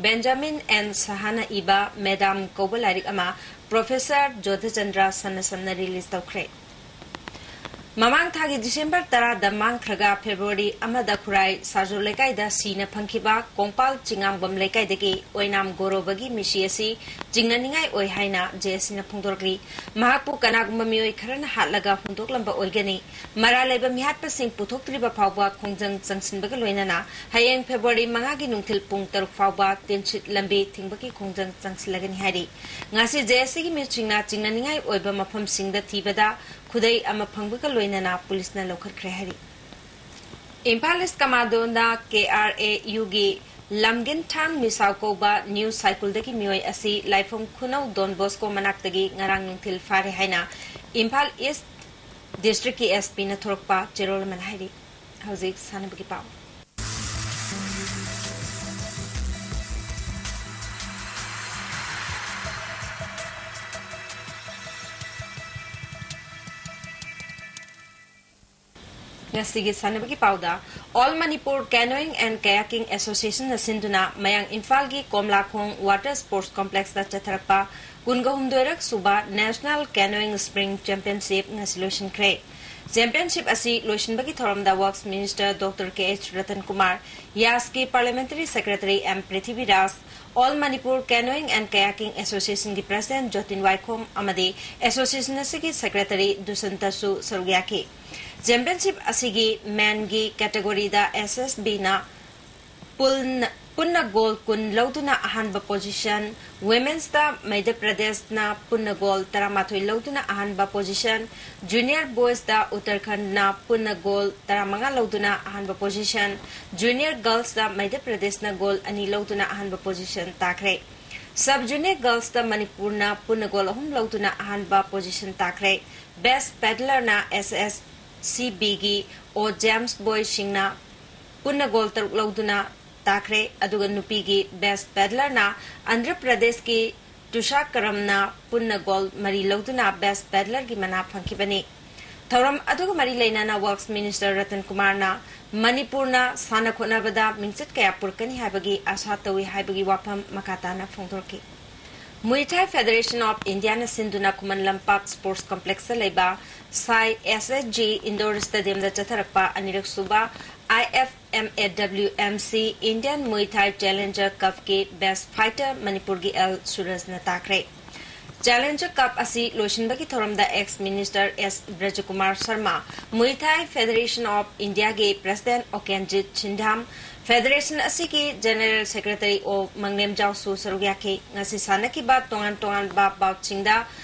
ꯕꯦꯟꯖꯥꯃꯤꯟ ꯑꯦꯟ ꯁꯍꯥꯅ ꯏꯕ ꯃꯦꯗꯥꯝ ꯀꯧꯕ ꯂꯥꯏꯔꯤꯛ ꯑꯃ ꯄ꯭ꯔꯣꯐꯦꯁꯔ ꯖꯣꯙꯆꯟꯗ꯭ꯔ ꯁꯟꯅꯁꯝꯅ ꯔꯤꯂꯤꯖ ꯇꯧꯈ꯭ꯔꯦ꯫ ꯃꯃꯥꯡ ꯊꯥꯒꯤ ꯗꯤꯁꯦꯝꯕꯔ ꯇꯔꯥꯗ ꯃꯥꯡꯈ꯭ꯔꯒ ꯐꯦꯕ꯭ꯔꯨꯋꯥꯔꯤ ꯑꯃꯗ ꯈꯨꯔꯥꯏ ꯁꯥꯖꯣ ꯂꯩꯀꯥꯏꯗ ꯁꯤꯅ ꯐꯪꯈꯤꯕ ꯀꯣꯡꯄꯥꯜ ꯆꯤꯉꯥꯝꯕꯝ ꯂꯩꯀꯥꯏꯗꯒꯤ ꯑꯣꯏꯅꯥꯝ ꯒꯣꯔꯣꯕꯒꯤ ꯃꯤꯁꯤ ꯑꯁꯤ ꯆꯤꯡꯅꯅꯤꯡꯉꯥꯏ ꯑꯣꯏ ꯍꯥꯏꯅ ꯖꯦ ꯑꯦꯁ ꯁꯤꯅ ꯐꯣꯡꯗꯣꯔꯛꯂꯤ꯫ ꯃꯍꯥꯛꯄꯨ ꯀꯅꯥꯒꯨꯝꯕ ꯃꯤꯑꯣꯏ ꯈꯔꯅ ꯍꯥꯠꯂꯒ ꯍꯨꯟꯗꯣꯛꯂꯝꯕ ꯑꯣꯏꯒꯅꯤ꯫ ꯃꯔꯥꯜ ꯂꯩꯕ ꯃꯤꯍꯥꯠꯄꯁꯤꯡ ꯄꯨꯊꯣꯛꯇ꯭ꯔꯤꯕ ꯐꯥꯎꯕ ꯈꯣꯡꯖꯪ ꯆꯪꯁꯤꯟꯕꯒ ꯂꯣꯏꯅꯅ ꯍꯌꯦꯡ ꯐꯦꯕ꯭ꯔꯨꯋꯥꯔꯤ ꯃꯉꯥꯒꯤ ꯅꯨꯡꯊꯤꯜ ꯄꯨꯡ ꯇꯔꯨꯛ ꯐꯥꯎꯕ ꯇꯦꯟꯁꯤꯠ ꯂꯝꯕꯤ ꯊꯤꯡꯕꯒꯤ ꯈꯣꯡꯖꯪ ꯆꯪꯁꯤꯜꯂꯒꯅꯤ ꯍꯥꯏꯔꯤ꯫ ꯉꯁꯤ ꯖꯦ ꯑꯦꯁ ꯁꯤꯒꯤ ꯃꯤꯑꯣꯏꯁꯤꯡꯅ ꯆꯤꯡꯅꯅꯤꯡꯉꯥꯏ ꯑꯣꯏꯕ ꯃꯐꯝꯁꯤꯡꯗ ꯊꯤꯕꯗ ꯈꯨꯗꯩ ꯑꯃ ꯐꯪꯕꯒ ꯂꯣꯏꯅꯅ ꯄꯨꯂꯤꯁꯅ ꯂꯧꯈꯠꯈ꯭ꯔꯦ ꯍꯥꯏꯔꯤ꯫ ꯏꯝꯐꯥꯜ ꯏꯁ ꯀꯃꯥꯟꯗꯣꯅ ꯀꯦ ꯑꯥꯔ ꯑꯦ ꯌꯨꯒꯤ ꯂꯝꯒꯤꯟꯊꯥꯡ ꯃꯤꯁꯥꯎ ꯀꯧꯕ ꯅ꯭ꯌꯨ ꯁꯥꯏꯀꯨꯜꯗꯒꯤ ꯃꯤꯑꯣꯏ ꯑꯁꯤ ꯂꯥꯏꯐꯝ ꯈꯨꯅꯧ ꯗꯣꯟ ꯕꯣꯁꯀꯣ ꯃꯅꯥꯛꯇꯒꯤ ꯉꯔꯥꯡ ꯅꯨꯡꯊꯤꯜ ꯐꯥꯔꯦ ꯍꯥꯏꯅ ꯏꯝꯐꯥꯜ ꯏꯁ ꯗꯤꯁꯇ꯭ꯔꯤꯛꯀꯤ ꯑꯦꯁ ꯄꯤꯅ ꯊꯣꯔꯛꯄ ꯆꯦꯔꯣꯜ ꯑꯃꯅ ꯍꯥꯏꯔꯤ꯫ ꯍꯧꯖꯤꯛ ꯁꯥꯟꯅꯕꯒꯤ ꯄꯥꯎ꯫ ꯉꯁꯤꯒꯤ ꯁꯥꯟꯅꯕꯒꯤ ꯄꯥꯎꯗ, All Manipur Canoeing and Kayaking Association ꯅ ꯁꯤꯟꯗꯨꯅ ꯃꯌꯥꯡ ꯏꯝꯐꯥꯜꯒꯤ ꯀꯣꯝꯂꯥꯈꯣꯡ Water Sports Complex ꯇ ꯆꯠꯊꯔꯛꯄ ꯀꯨꯟꯒ ꯍꯨꯝꯗꯣꯏꯔꯛ ꯁꯨꯕ National Canoeing Spring Championship ꯉꯁꯤ ꯂꯣꯏꯁꯤꯟꯈ꯭ꯔꯦ꯫ Championship ꯑꯁꯤ ꯂꯣꯏꯁꯤꯟꯕꯒꯤ ꯊꯧꯔꯝꯗ Works Minister Doctor K H Ratan Kumar, ꯌꯥꯁꯀꯤ Parliamentary Secretary M Prithviraj, All Manipur Canoeing and Kayaking Association ꯒꯤ President ꯖꯣꯇꯤꯟ ꯋꯥꯏꯈꯣꯝ ꯑꯃꯗꯤ Association ꯑꯁꯤꯒꯤ Secretary ꯗꯨꯁꯟꯇꯁꯨ ꯁꯔꯨꯛ ꯌꯥꯈꯤ꯫ Championship ꯑꯁꯤꯒꯤ Men ꯒꯤ category ꯗ ꯑꯦꯁ ꯑꯦꯁ ꯕꯤ ꯅ ꯄꯨꯜꯅ, ꯄꯨꯟꯅ ꯒꯣꯜ ꯀꯨꯟ ꯂꯧꯗꯨꯅ ꯑꯍꯥꯟꯕ position, Women's ꯇ ꯃꯙ꯭ꯌ ꯄ꯭ꯔꯗꯦꯁꯅ ꯄꯨꯟꯅ ꯒꯣꯜ ꯇꯔꯥꯃꯥꯊꯣꯏ ꯂꯧꯗꯨꯅ ꯑꯍꯥꯟꯕ position, Junior Boys ꯇ ꯎꯠꯇꯔꯈꯟꯗꯅ ꯄꯨꯟꯅ ꯒꯣꯜ ꯇꯔꯥꯃꯉꯥ ꯂꯧꯗꯨꯅ ꯑꯍꯥꯟꯕ position, Junior Girls ꯇ ꯃꯙ꯭ꯌ ꯄ꯭ꯔꯗꯦꯁꯅ ꯒꯣꯜ ꯑꯅꯤ ꯂꯧꯗꯨꯅ ꯑꯍꯥꯟꯕ position ꯇꯥꯈ꯭ꯔꯦ꯫ Sub Junior Girls ꯇ ꯃꯅꯤꯄꯨꯔꯅ ꯄꯨꯟꯅ ꯒꯣꯜ ꯑꯍꯨꯝ ꯂꯧꯗꯨꯅ ꯑꯍꯥꯟꯕ position ꯇꯥꯈ꯭ꯔꯦ꯫ Best Paddler ꯅ ꯑꯦꯁ ꯑꯦꯁ ꯁꯤ ꯕꯤ ꯒꯤ ꯑꯣ ꯖꯦꯝꯁ ꯕꯣꯏ ꯁꯤꯡꯅ ꯄꯨꯟꯅ ꯒꯣꯜ ꯇꯔꯨꯛ ꯂꯧꯗꯨꯅ ꯇꯥꯈ꯭ꯔꯦ꯫ ꯑꯗꯨꯒ ꯅꯨꯄꯤꯒꯤ Best Paddler ꯅ ꯑꯟꯙ꯭ꯔ ꯄ꯭ꯔꯗꯦꯁꯀꯤ ꯇꯨꯁꯥ ꯀꯔꯝꯅ ꯄꯨꯟꯅ ꯒꯣꯜ ꯃꯔꯤ ꯂꯧꯗꯨꯅ ꯕꯦꯁ ꯄꯦꯗꯂꯔꯒꯤ ꯃꯅꯥ ꯐꯪꯈꯤꯕꯅꯤ꯫ ꯊꯧꯔꯝ ꯑꯗꯨꯒ ꯃꯔꯤ ꯂꯩꯅꯅ ꯋꯔꯛꯁ ꯃꯤꯅꯤꯁꯇꯔ ꯔꯇꯟ ꯀꯨꯃꯥꯔꯅ ꯃꯅꯤꯄꯨꯔꯅ ꯁꯥꯟꯅ ꯈꯣꯠꯅꯕꯗ ꯃꯤꯡꯆꯠ ꯀꯌꯥ ꯄꯨꯔꯛꯀꯅꯤ ꯍꯥꯏꯕꯒꯤ ꯑꯥꯁꯥ ꯇꯧꯏ ꯍꯥꯏꯕꯒꯤ ꯋꯥꯐꯝ ꯃꯈꯥ ꯇꯥꯅ ꯐꯣꯡꯗꯣꯔꯛꯈꯤ꯫ Muay Thai Federation of Indiaꯅ ꯁꯤꯟꯗꯨꯅ ꯈꯨꯃꯟ ꯂꯝꯄꯥꯛ ꯁ꯭ꯄꯣꯔꯠꯁ ꯀꯝꯄ꯭ꯂꯦꯛꯁꯇ ꯂꯩꯕ ꯁꯥꯏ ꯑꯦꯁ ꯑꯦꯁ ꯖꯤ ꯏꯟꯗꯣꯔ ꯁ꯭ꯇꯦꯗꯤꯌꯝꯗ ꯆꯠꯊꯔꯛꯄ ꯑꯅꯤꯔꯛ ꯁꯨꯕ I F M A W M C Indian Muay Thai challenger ꯀꯞꯀꯤ ꯕꯦꯁ ꯐꯥꯏꯇꯔ ꯃꯅꯤꯄꯨꯔꯒꯤ ꯑꯦꯜ ꯁꯨꯔꯖꯅ ꯇꯥꯈ꯭ꯔꯦ꯫ ꯆꯦꯂꯦꯟꯖꯔ ꯀꯞ ꯑꯁꯤ ꯂꯣꯏꯁꯤꯟꯕꯒꯤ ꯊꯧꯔꯝꯗ ꯑꯦꯛꯁ ꯃꯤꯅꯤꯁꯇꯔ ꯑꯦꯁ ꯕ꯭ꯔꯖꯀꯨꯃꯥꯔ ꯁꯔꯃ, ꯃꯨꯏ ꯊꯥꯏ ꯐꯦꯗꯔꯦꯁꯟ ꯑꯣꯐ ꯏꯟꯗꯤꯌꯥꯒꯤ ꯄ꯭ꯔꯦꯁꯤꯗꯦꯟꯠ ꯑꯣꯀꯦꯟꯖꯤꯠ ꯁꯤꯟꯙꯥꯝ, ꯐꯦꯗꯔꯦꯁꯟ ꯑꯁꯤꯒꯤ ꯖꯦꯅꯔꯦꯜ ꯁꯦꯀ꯭ꯔꯦꯇꯔꯤ ꯑꯣ ꯃꯪꯂꯦꯝꯖꯥꯎꯁꯨ ꯁꯔꯨꯛ ꯌꯥꯈꯤ꯫ ꯉꯁꯤ ꯁꯥꯟꯅꯈꯤꯕ ꯇꯣꯉꯥꯟ ꯇꯣꯉꯥꯟꯕ ꯕꯥꯎꯠꯁꯤꯡꯗ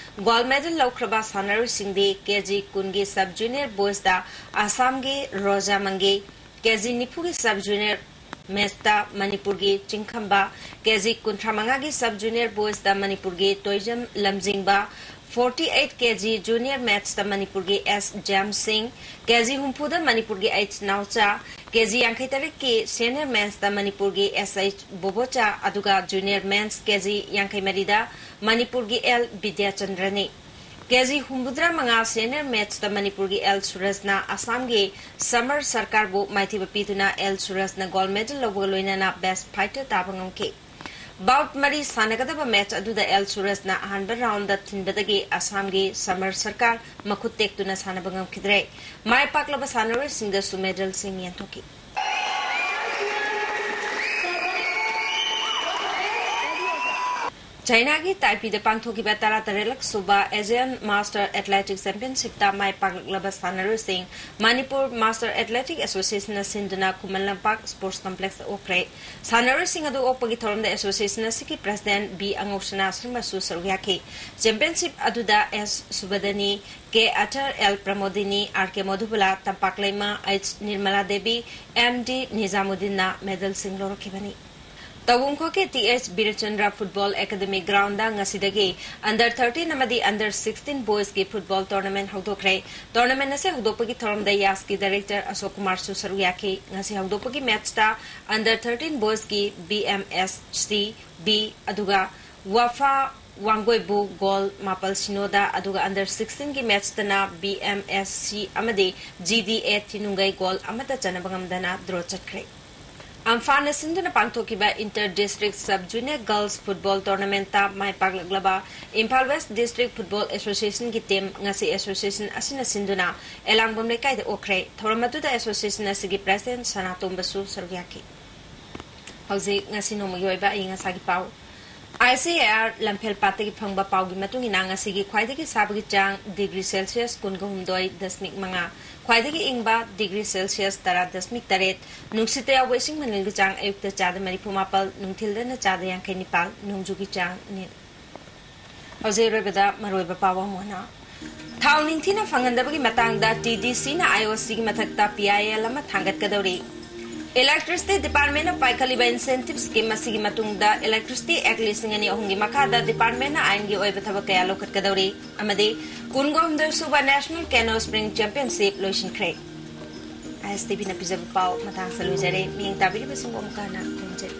ꯒꯣꯜ ꯃꯦꯗꯜ ꯂꯧꯈ꯭ꯔꯕ ꯁꯥꯟꯅꯔꯣꯏꯁꯤꯡꯗꯤ ꯀꯦ ꯖꯤ ꯀꯨꯟꯒꯤ ꯁꯕ ꯖꯨꯅꯤꯌꯔ ꯕꯣꯏꯁꯇ ꯑꯁꯥꯝꯒꯤ ꯔꯣꯖꯥ ꯃꯪꯒꯦ, ꯀꯦ ꯖꯤ ꯅꯤꯐꯨꯒꯤ ꯁꯕ ꯖꯨꯅꯤꯌꯔ ꯃꯦꯠꯁꯇ ꯃꯅꯤꯄꯨꯔꯒꯤ ꯆꯤꯡꯈꯝꯕ, ꯀꯦ ꯖꯤ ꯀꯨꯟꯊ꯭ꯔꯥ ꯃꯉꯥꯒꯤ ꯁꯕ ꯖꯨꯅꯤꯌꯔ ꯕꯣꯏꯁꯇ ꯃꯅꯤꯄꯨꯔꯒꯤ ꯇꯣꯏꯖꯝ ꯂꯝꯖꯤꯡꯕ, ꯐꯣꯔꯇꯤ ꯑꯩꯠ ꯀꯦ ꯖꯤ ꯖꯨꯅꯤꯌꯔ ꯃꯦꯠꯁꯇ ꯃꯅꯤꯄꯨꯔꯒꯤ ꯑꯦꯁ ꯖ꯭ꯌꯥꯝ ꯁꯤꯡ, ꯀꯦ ꯖꯤ ꯍꯨꯝꯐꯨꯗ ꯃꯅꯤꯄꯨꯔꯒꯤ ꯑꯩꯆ ꯅꯥꯎꯆꯥ, ꯀꯦ ꯖꯤ ꯌꯥꯡꯈꯩ ꯇꯔꯦꯠꯀꯤ ꯁꯦꯅꯤꯌꯔ ꯃꯦꯟꯁꯇ ꯃꯅꯤꯄꯨꯔꯒꯤ ꯑꯦꯁ ꯑꯩꯆ ꯕꯣꯕꯣꯆꯥ, ꯑꯗꯨꯒ ꯖꯨꯅꯤꯌꯔ ꯃꯦꯟꯁ ꯀꯦ ꯖꯤ ꯌꯥꯡꯈꯩ ꯃꯔꯤꯗ ꯃꯅꯤꯄꯨꯔꯒꯤ ꯑꯦꯜ ꯕꯤꯗ꯭ꯌꯥꯆꯟꯗ꯭ꯔꯅꯤ꯫ ꯀꯦ ꯖꯤ ꯍꯨꯝꯐꯨꯇꯔꯥ ꯃꯉꯥ ꯁꯦꯅꯤꯌꯔ ꯃꯦꯠꯁꯇ ꯃꯅꯤꯄꯨꯔꯒꯤ ꯑꯦꯜ ꯁꯨꯔꯖꯅ ꯑꯁꯥꯝꯒꯤ ꯁꯃꯔ ꯁꯔꯀꯥꯔꯕꯨ ꯃꯥꯏꯊꯤꯕ ꯄꯤꯗꯨꯅ ꯑꯦꯜ ꯁꯨꯔꯖꯅ ꯒꯣꯜ ꯃꯦꯗꯜ ꯂꯧꯕꯒ ꯂꯣꯏꯅꯅ ꯕꯦꯁ ꯐꯥꯏꯇꯔ ꯇꯥꯕ ꯉꯝꯈꯤ꯫ ꯕꯥꯎꯠ ꯃꯔꯤ ꯁꯥꯟꯅꯒꯗꯕ ꯃꯦꯠꯁ ꯑꯗꯨꯗ ꯑꯦꯜ ꯁꯨꯔꯖꯅ ꯑꯍꯥꯟꯕ ꯔꯥꯎꯟꯗ ꯊꯤꯟꯕꯗꯒꯤ ꯑꯁꯥꯝꯒꯤ ꯁꯃꯔ ꯁꯔꯀꯥꯔ ꯃꯈꯨꯠ ꯇꯦꯛꯇꯨꯅ ꯁꯥꯟꯅꯕ ꯉꯝꯈꯤꯗ꯭ꯔꯦ꯫ ꯃꯥꯏ ꯄꯥꯛꯂꯕ ꯁꯥꯟꯅꯔꯣꯏꯁꯤꯡꯗꯁꯨ ꯃꯦꯗꯜꯁꯤꯡ ꯌꯦꯟꯊꯣꯛꯈꯤ꯫ ꯆꯥꯏꯅꯥꯒꯤ ꯇꯥꯏꯄꯤꯗ ꯄꯥꯡꯊꯣꯛꯈꯤꯕ ꯇꯔꯥꯇꯔꯦꯠꯂꯛ ꯁꯨꯕ ꯑꯦꯖꯤꯌꯥꯟ ꯃꯥꯁꯇꯔ ꯑꯦꯊꯂꯦꯇꯤꯛꯁ ꯆꯦꯝꯄꯤꯌꯟꯁꯤꯞꯇ ꯃꯥꯏ ꯄꯥꯛꯂꯛꯂꯕ ꯁꯥꯟꯅꯔꯣꯏꯁꯤꯡ ꯃꯅꯤꯄꯨꯔ ꯃꯥꯁꯇꯔ ꯑꯦꯊꯂꯦꯇꯤꯛ ꯑꯦꯁꯣꯁꯤꯌꯦꯁꯟꯅ ꯁꯤꯟꯗꯨꯅ ꯈꯨꯃꯟ ꯂꯝꯄꯥꯛ ꯁ꯭ꯄꯣꯔꯠꯁ ꯀꯝꯄ꯭ꯂꯦꯛꯁꯇ ꯑꯣꯛꯈ꯭ꯔꯦ꯫ ꯁꯥꯟꯅꯔꯣꯏꯁꯤꯡ ꯑꯗꯨ ꯑꯣꯛꯄꯒꯤ ꯊꯧꯔꯝꯗ ꯑꯦꯁꯣꯁꯤꯌꯦꯁꯟ ꯑꯁꯤꯒꯤ ꯄ꯭ꯔꯦꯁꯤꯗꯦꯟꯠ ꯕꯤ ꯑꯉꯧꯁꯅꯥ ꯁꯔꯃꯁꯨ ꯁꯔꯨꯛ ꯌꯥꯈꯤ꯫ ꯆꯦꯝꯄꯤꯌꯟꯁꯤꯞ ꯑꯗꯨꯗ ꯑꯦꯁ ꯁꯨꯕꯗꯅꯤ, ꯀꯦ ꯑꯊꯔ, L Pramodini, R K Modhubala, Tampak Leima, H Nirmala Devi, M D ꯅꯤꯖꯥꯃꯨꯗꯤꯟꯅ ꯃꯦꯗꯜꯁꯤꯡ ꯂꯧꯔꯛꯈꯤꯕꯅꯤ꯫ ꯇꯧꯕꯨꯡꯈꯣꯛꯀꯤ T H Birchandra football academy ground ꯉꯁꯤꯗꯒꯤ ꯑꯟꯗꯔ ꯊꯥꯔꯇꯤꯟ ꯑꯃꯗꯤ ꯑꯟꯗꯔ ꯁꯤꯛꯁꯇꯤꯟ ꯕꯣꯏꯁꯀꯤ ꯐꯨꯠꯕꯣꯜ ꯇꯣꯔꯅꯥꯃꯦꯟꯠ ꯍꯧꯗꯣꯛꯈ꯭ꯔꯦ꯫ ꯇꯣꯔꯅꯥꯃꯦꯟꯠ ꯑꯁꯤ ꯍꯧꯗꯣꯛꯄꯒꯤ ꯊꯧꯔꯝꯗ ꯌꯥꯁꯀꯤ ꯗꯥꯏꯔꯦꯛꯇꯔ ꯑꯁꯣꯛ ꯀꯨꯃꯥꯔꯁꯨ ꯁꯔꯨꯛ ꯌꯥꯈꯤ꯫ ꯉꯁꯤ ꯍꯧꯗꯣꯛꯄꯒꯤ ꯃꯦꯠꯁꯇ ꯑꯟꯗꯔ ꯊꯥꯔꯇꯤꯟ ꯕꯣꯏꯁꯀꯤ B M S C B, ꯑꯗꯨꯒ ꯋꯥꯐꯥ ꯋꯥꯡꯒꯣꯏꯕꯨ ꯒꯣꯜ ꯃꯥꯄꯜ ꯁꯤꯅꯣꯗ, ꯑꯗꯨꯒ under sixteen ꯒꯤ ꯃꯦꯠꯁꯇꯅ ꯕꯤ ꯑꯦꯝ ꯑꯦꯁ ꯁꯤ ꯑꯃꯗꯤ ꯖꯤ ꯗꯤ ꯑꯦ ꯊꯤꯅꯨꯡꯒꯩ ꯒꯣꯜ ꯑꯃꯠꯇ ꯆꯟꯅꯕ ꯉꯝꯗꯅ ꯗ꯭ꯔꯣ ꯆꯠꯈ꯭ꯔꯦ꯫ ꯑꯝꯐꯥꯟꯅ ꯁꯤꯟꯗꯨꯅ ꯄꯥꯡꯊꯣꯛꯈꯤꯕ inter district sub junior girls football ꯇꯣꯔꯅꯥꯃꯦꯟꯠꯇ ꯃꯥꯏ ꯄꯥꯛꯂꯛꯂꯕ ꯏꯝꯐꯥꯜ ꯋꯦꯁ ꯗꯤꯁꯇ꯭ꯔꯤꯛ ꯐꯨꯠꯕꯣꯜ ꯑꯦꯁꯣꯁꯤꯌꯦꯁꯟꯒꯤ ꯇꯤꯝ ꯉꯁꯤ ꯑꯦꯁꯣꯁꯤꯌꯦꯁꯟ ꯑꯁꯤꯅ ꯁꯤꯟꯗꯨꯅ ꯑꯦꯂꯥꯡꯕꯝ ꯂꯩꯀꯥꯏꯗ ꯑꯣꯛꯈ꯭ꯔꯦ꯫ ꯊꯧꯔꯝ ꯑꯗꯨꯗ ꯑꯦꯁꯣꯁꯤꯌꯦꯁꯟ ꯑꯁꯤꯒꯤ ꯄ꯭ꯔꯦꯁꯤꯗꯦꯟꯠ ꯁꯅꯥꯇꯣꯝꯕꯁꯨ ꯁꯔꯨꯛ ꯌꯥꯈꯤ꯫ ꯍꯧꯖꯤꯛ ꯉꯁꯤ ꯅꯣꯡꯃꯒꯤ ꯑꯣꯏꯕ ꯑꯏꯪ ꯑꯁꯥꯒꯤ ꯄꯥꯎ꯫ ꯑꯥꯏ ꯁꯤ ꯑꯦ ꯑꯥꯔ ꯂꯝꯐꯦꯜ ꯄꯥꯠꯇꯒꯤ ꯐꯪꯕ ꯄꯥꯎꯒꯤ ꯃꯇꯨꯡ ꯏꯟꯅ, ꯉꯁꯤꯒꯤ ꯈ꯭ꯋꯥꯏꯗꯒꯤ ꯁꯥꯕꯒꯤ ꯆꯥꯡ ꯗꯤꯒ꯭ꯔꯤ ꯁꯦꯜꯁꯤꯌꯁ ꯀꯨꯟꯒ ꯍꯨꯝꯗꯣꯏ ꯗꯁꯃꯤꯛ ꯃꯉꯥ, ꯈ꯭ꯋꯥꯏꯗꯒꯤ ꯏꯪꯕ ꯗꯤꯒ꯭ꯔꯤ ꯁꯦꯜꯁꯤꯌꯁ ꯇꯔꯥ ꯗꯁꯃꯤꯛ ꯇꯔꯦꯠ, ꯅꯨꯡꯁꯤꯠꯇ ꯌꯥꯎꯕ ꯏꯁꯤꯡ ꯃꯅꯤꯜꯒꯤ ꯆꯥꯡ ꯑꯌꯨꯛꯇ ꯆꯥꯗ ꯃꯔꯤꯐꯨ ꯃꯥꯄꯜ, ꯅꯨꯡꯊꯤꯜꯗꯅ ꯆꯥꯗ ꯌꯥꯡꯈꯩ ꯅꯤꯄꯥꯜ, ꯅꯣꯡꯖꯨꯒꯤ ꯆꯥꯡ ꯅꯤꯜ꯫ ꯍꯧꯖꯤꯛ ꯑꯔꯣꯏꯕꯗ ꯃꯔꯨꯑꯣꯏꯕ ꯄꯥꯎ ꯑꯃꯨꯛ ꯍꯟꯅ꯫ ꯊꯥꯎ ꯅꯤꯡꯊꯤꯅ ꯐꯪꯍꯟꯗꯕꯒꯤ ꯃꯇꯥꯡꯗ ꯇꯤ ꯗꯤ ꯁꯤꯅ ꯑꯥꯏ ꯑꯣ ꯁꯤꯒꯤ ꯃꯊꯛꯇ ꯄꯤ ꯑꯥꯏ ꯑꯦꯜ ꯑꯃ ꯊꯥꯡꯒꯠꯀꯗꯧꯔꯤ꯫ ꯏꯂꯦꯛꯇ꯭ꯔꯤꯁꯤꯇꯤ ꯗꯤꯄꯥꯔꯠꯃꯦꯟꯅ ꯄꯥꯏꯈꯠꯂꯤꯕ ꯏꯟꯁꯦꯟꯇꯤꯚ ꯁ꯭ꯀꯤꯝ ꯑꯁꯤꯒꯤ ꯃꯇꯨꯡꯗ ꯏꯂꯦꯛꯇ꯭ꯔꯤꯁꯤꯇꯤ ꯑꯦꯛ ꯂꯤꯁꯤꯡ ꯑꯅꯤ ꯑꯍꯨꯝꯒꯤ ꯃꯈꯥꯗ ꯗꯤꯄꯥꯔꯠꯃꯦꯟꯅ ꯑꯥꯏꯟꯒꯤ ꯑꯣꯏꯕ ꯊꯕꯛ ꯀꯌꯥ ꯂꯧꯈꯠꯀꯗꯧꯔꯤ ꯑꯃꯗꯤ ꯀꯨꯟꯒ ꯍꯨꯝꯗꯣꯏ ꯁꯨꯕ ꯅꯦꯁꯅꯦꯜ ꯀꯦꯅꯣ ꯁ꯭ꯄ꯭ꯔꯤꯡ ꯆꯦꯝꯄꯤꯌꯟꯁꯤꯞ ꯂꯣꯏꯁꯤꯟꯈ꯭ꯔꯦ꯫ ꯑꯥꯏ ꯑꯦꯁ ꯇꯤ ꯚꯤꯅ ꯄꯤꯖꯕ ꯄꯥꯎ ꯃꯇꯥꯡꯁꯤꯗ ꯂꯣꯏꯖꯔꯦ꯫ ꯃꯤꯠꯌꯦꯡ ꯇꯥꯕꯤꯔꯤꯕꯁꯤꯡꯕꯨ ꯑꯃꯨꯛꯀ ꯍꯟꯅ ꯈꯨꯔꯨꯝꯖꯔꯤ꯫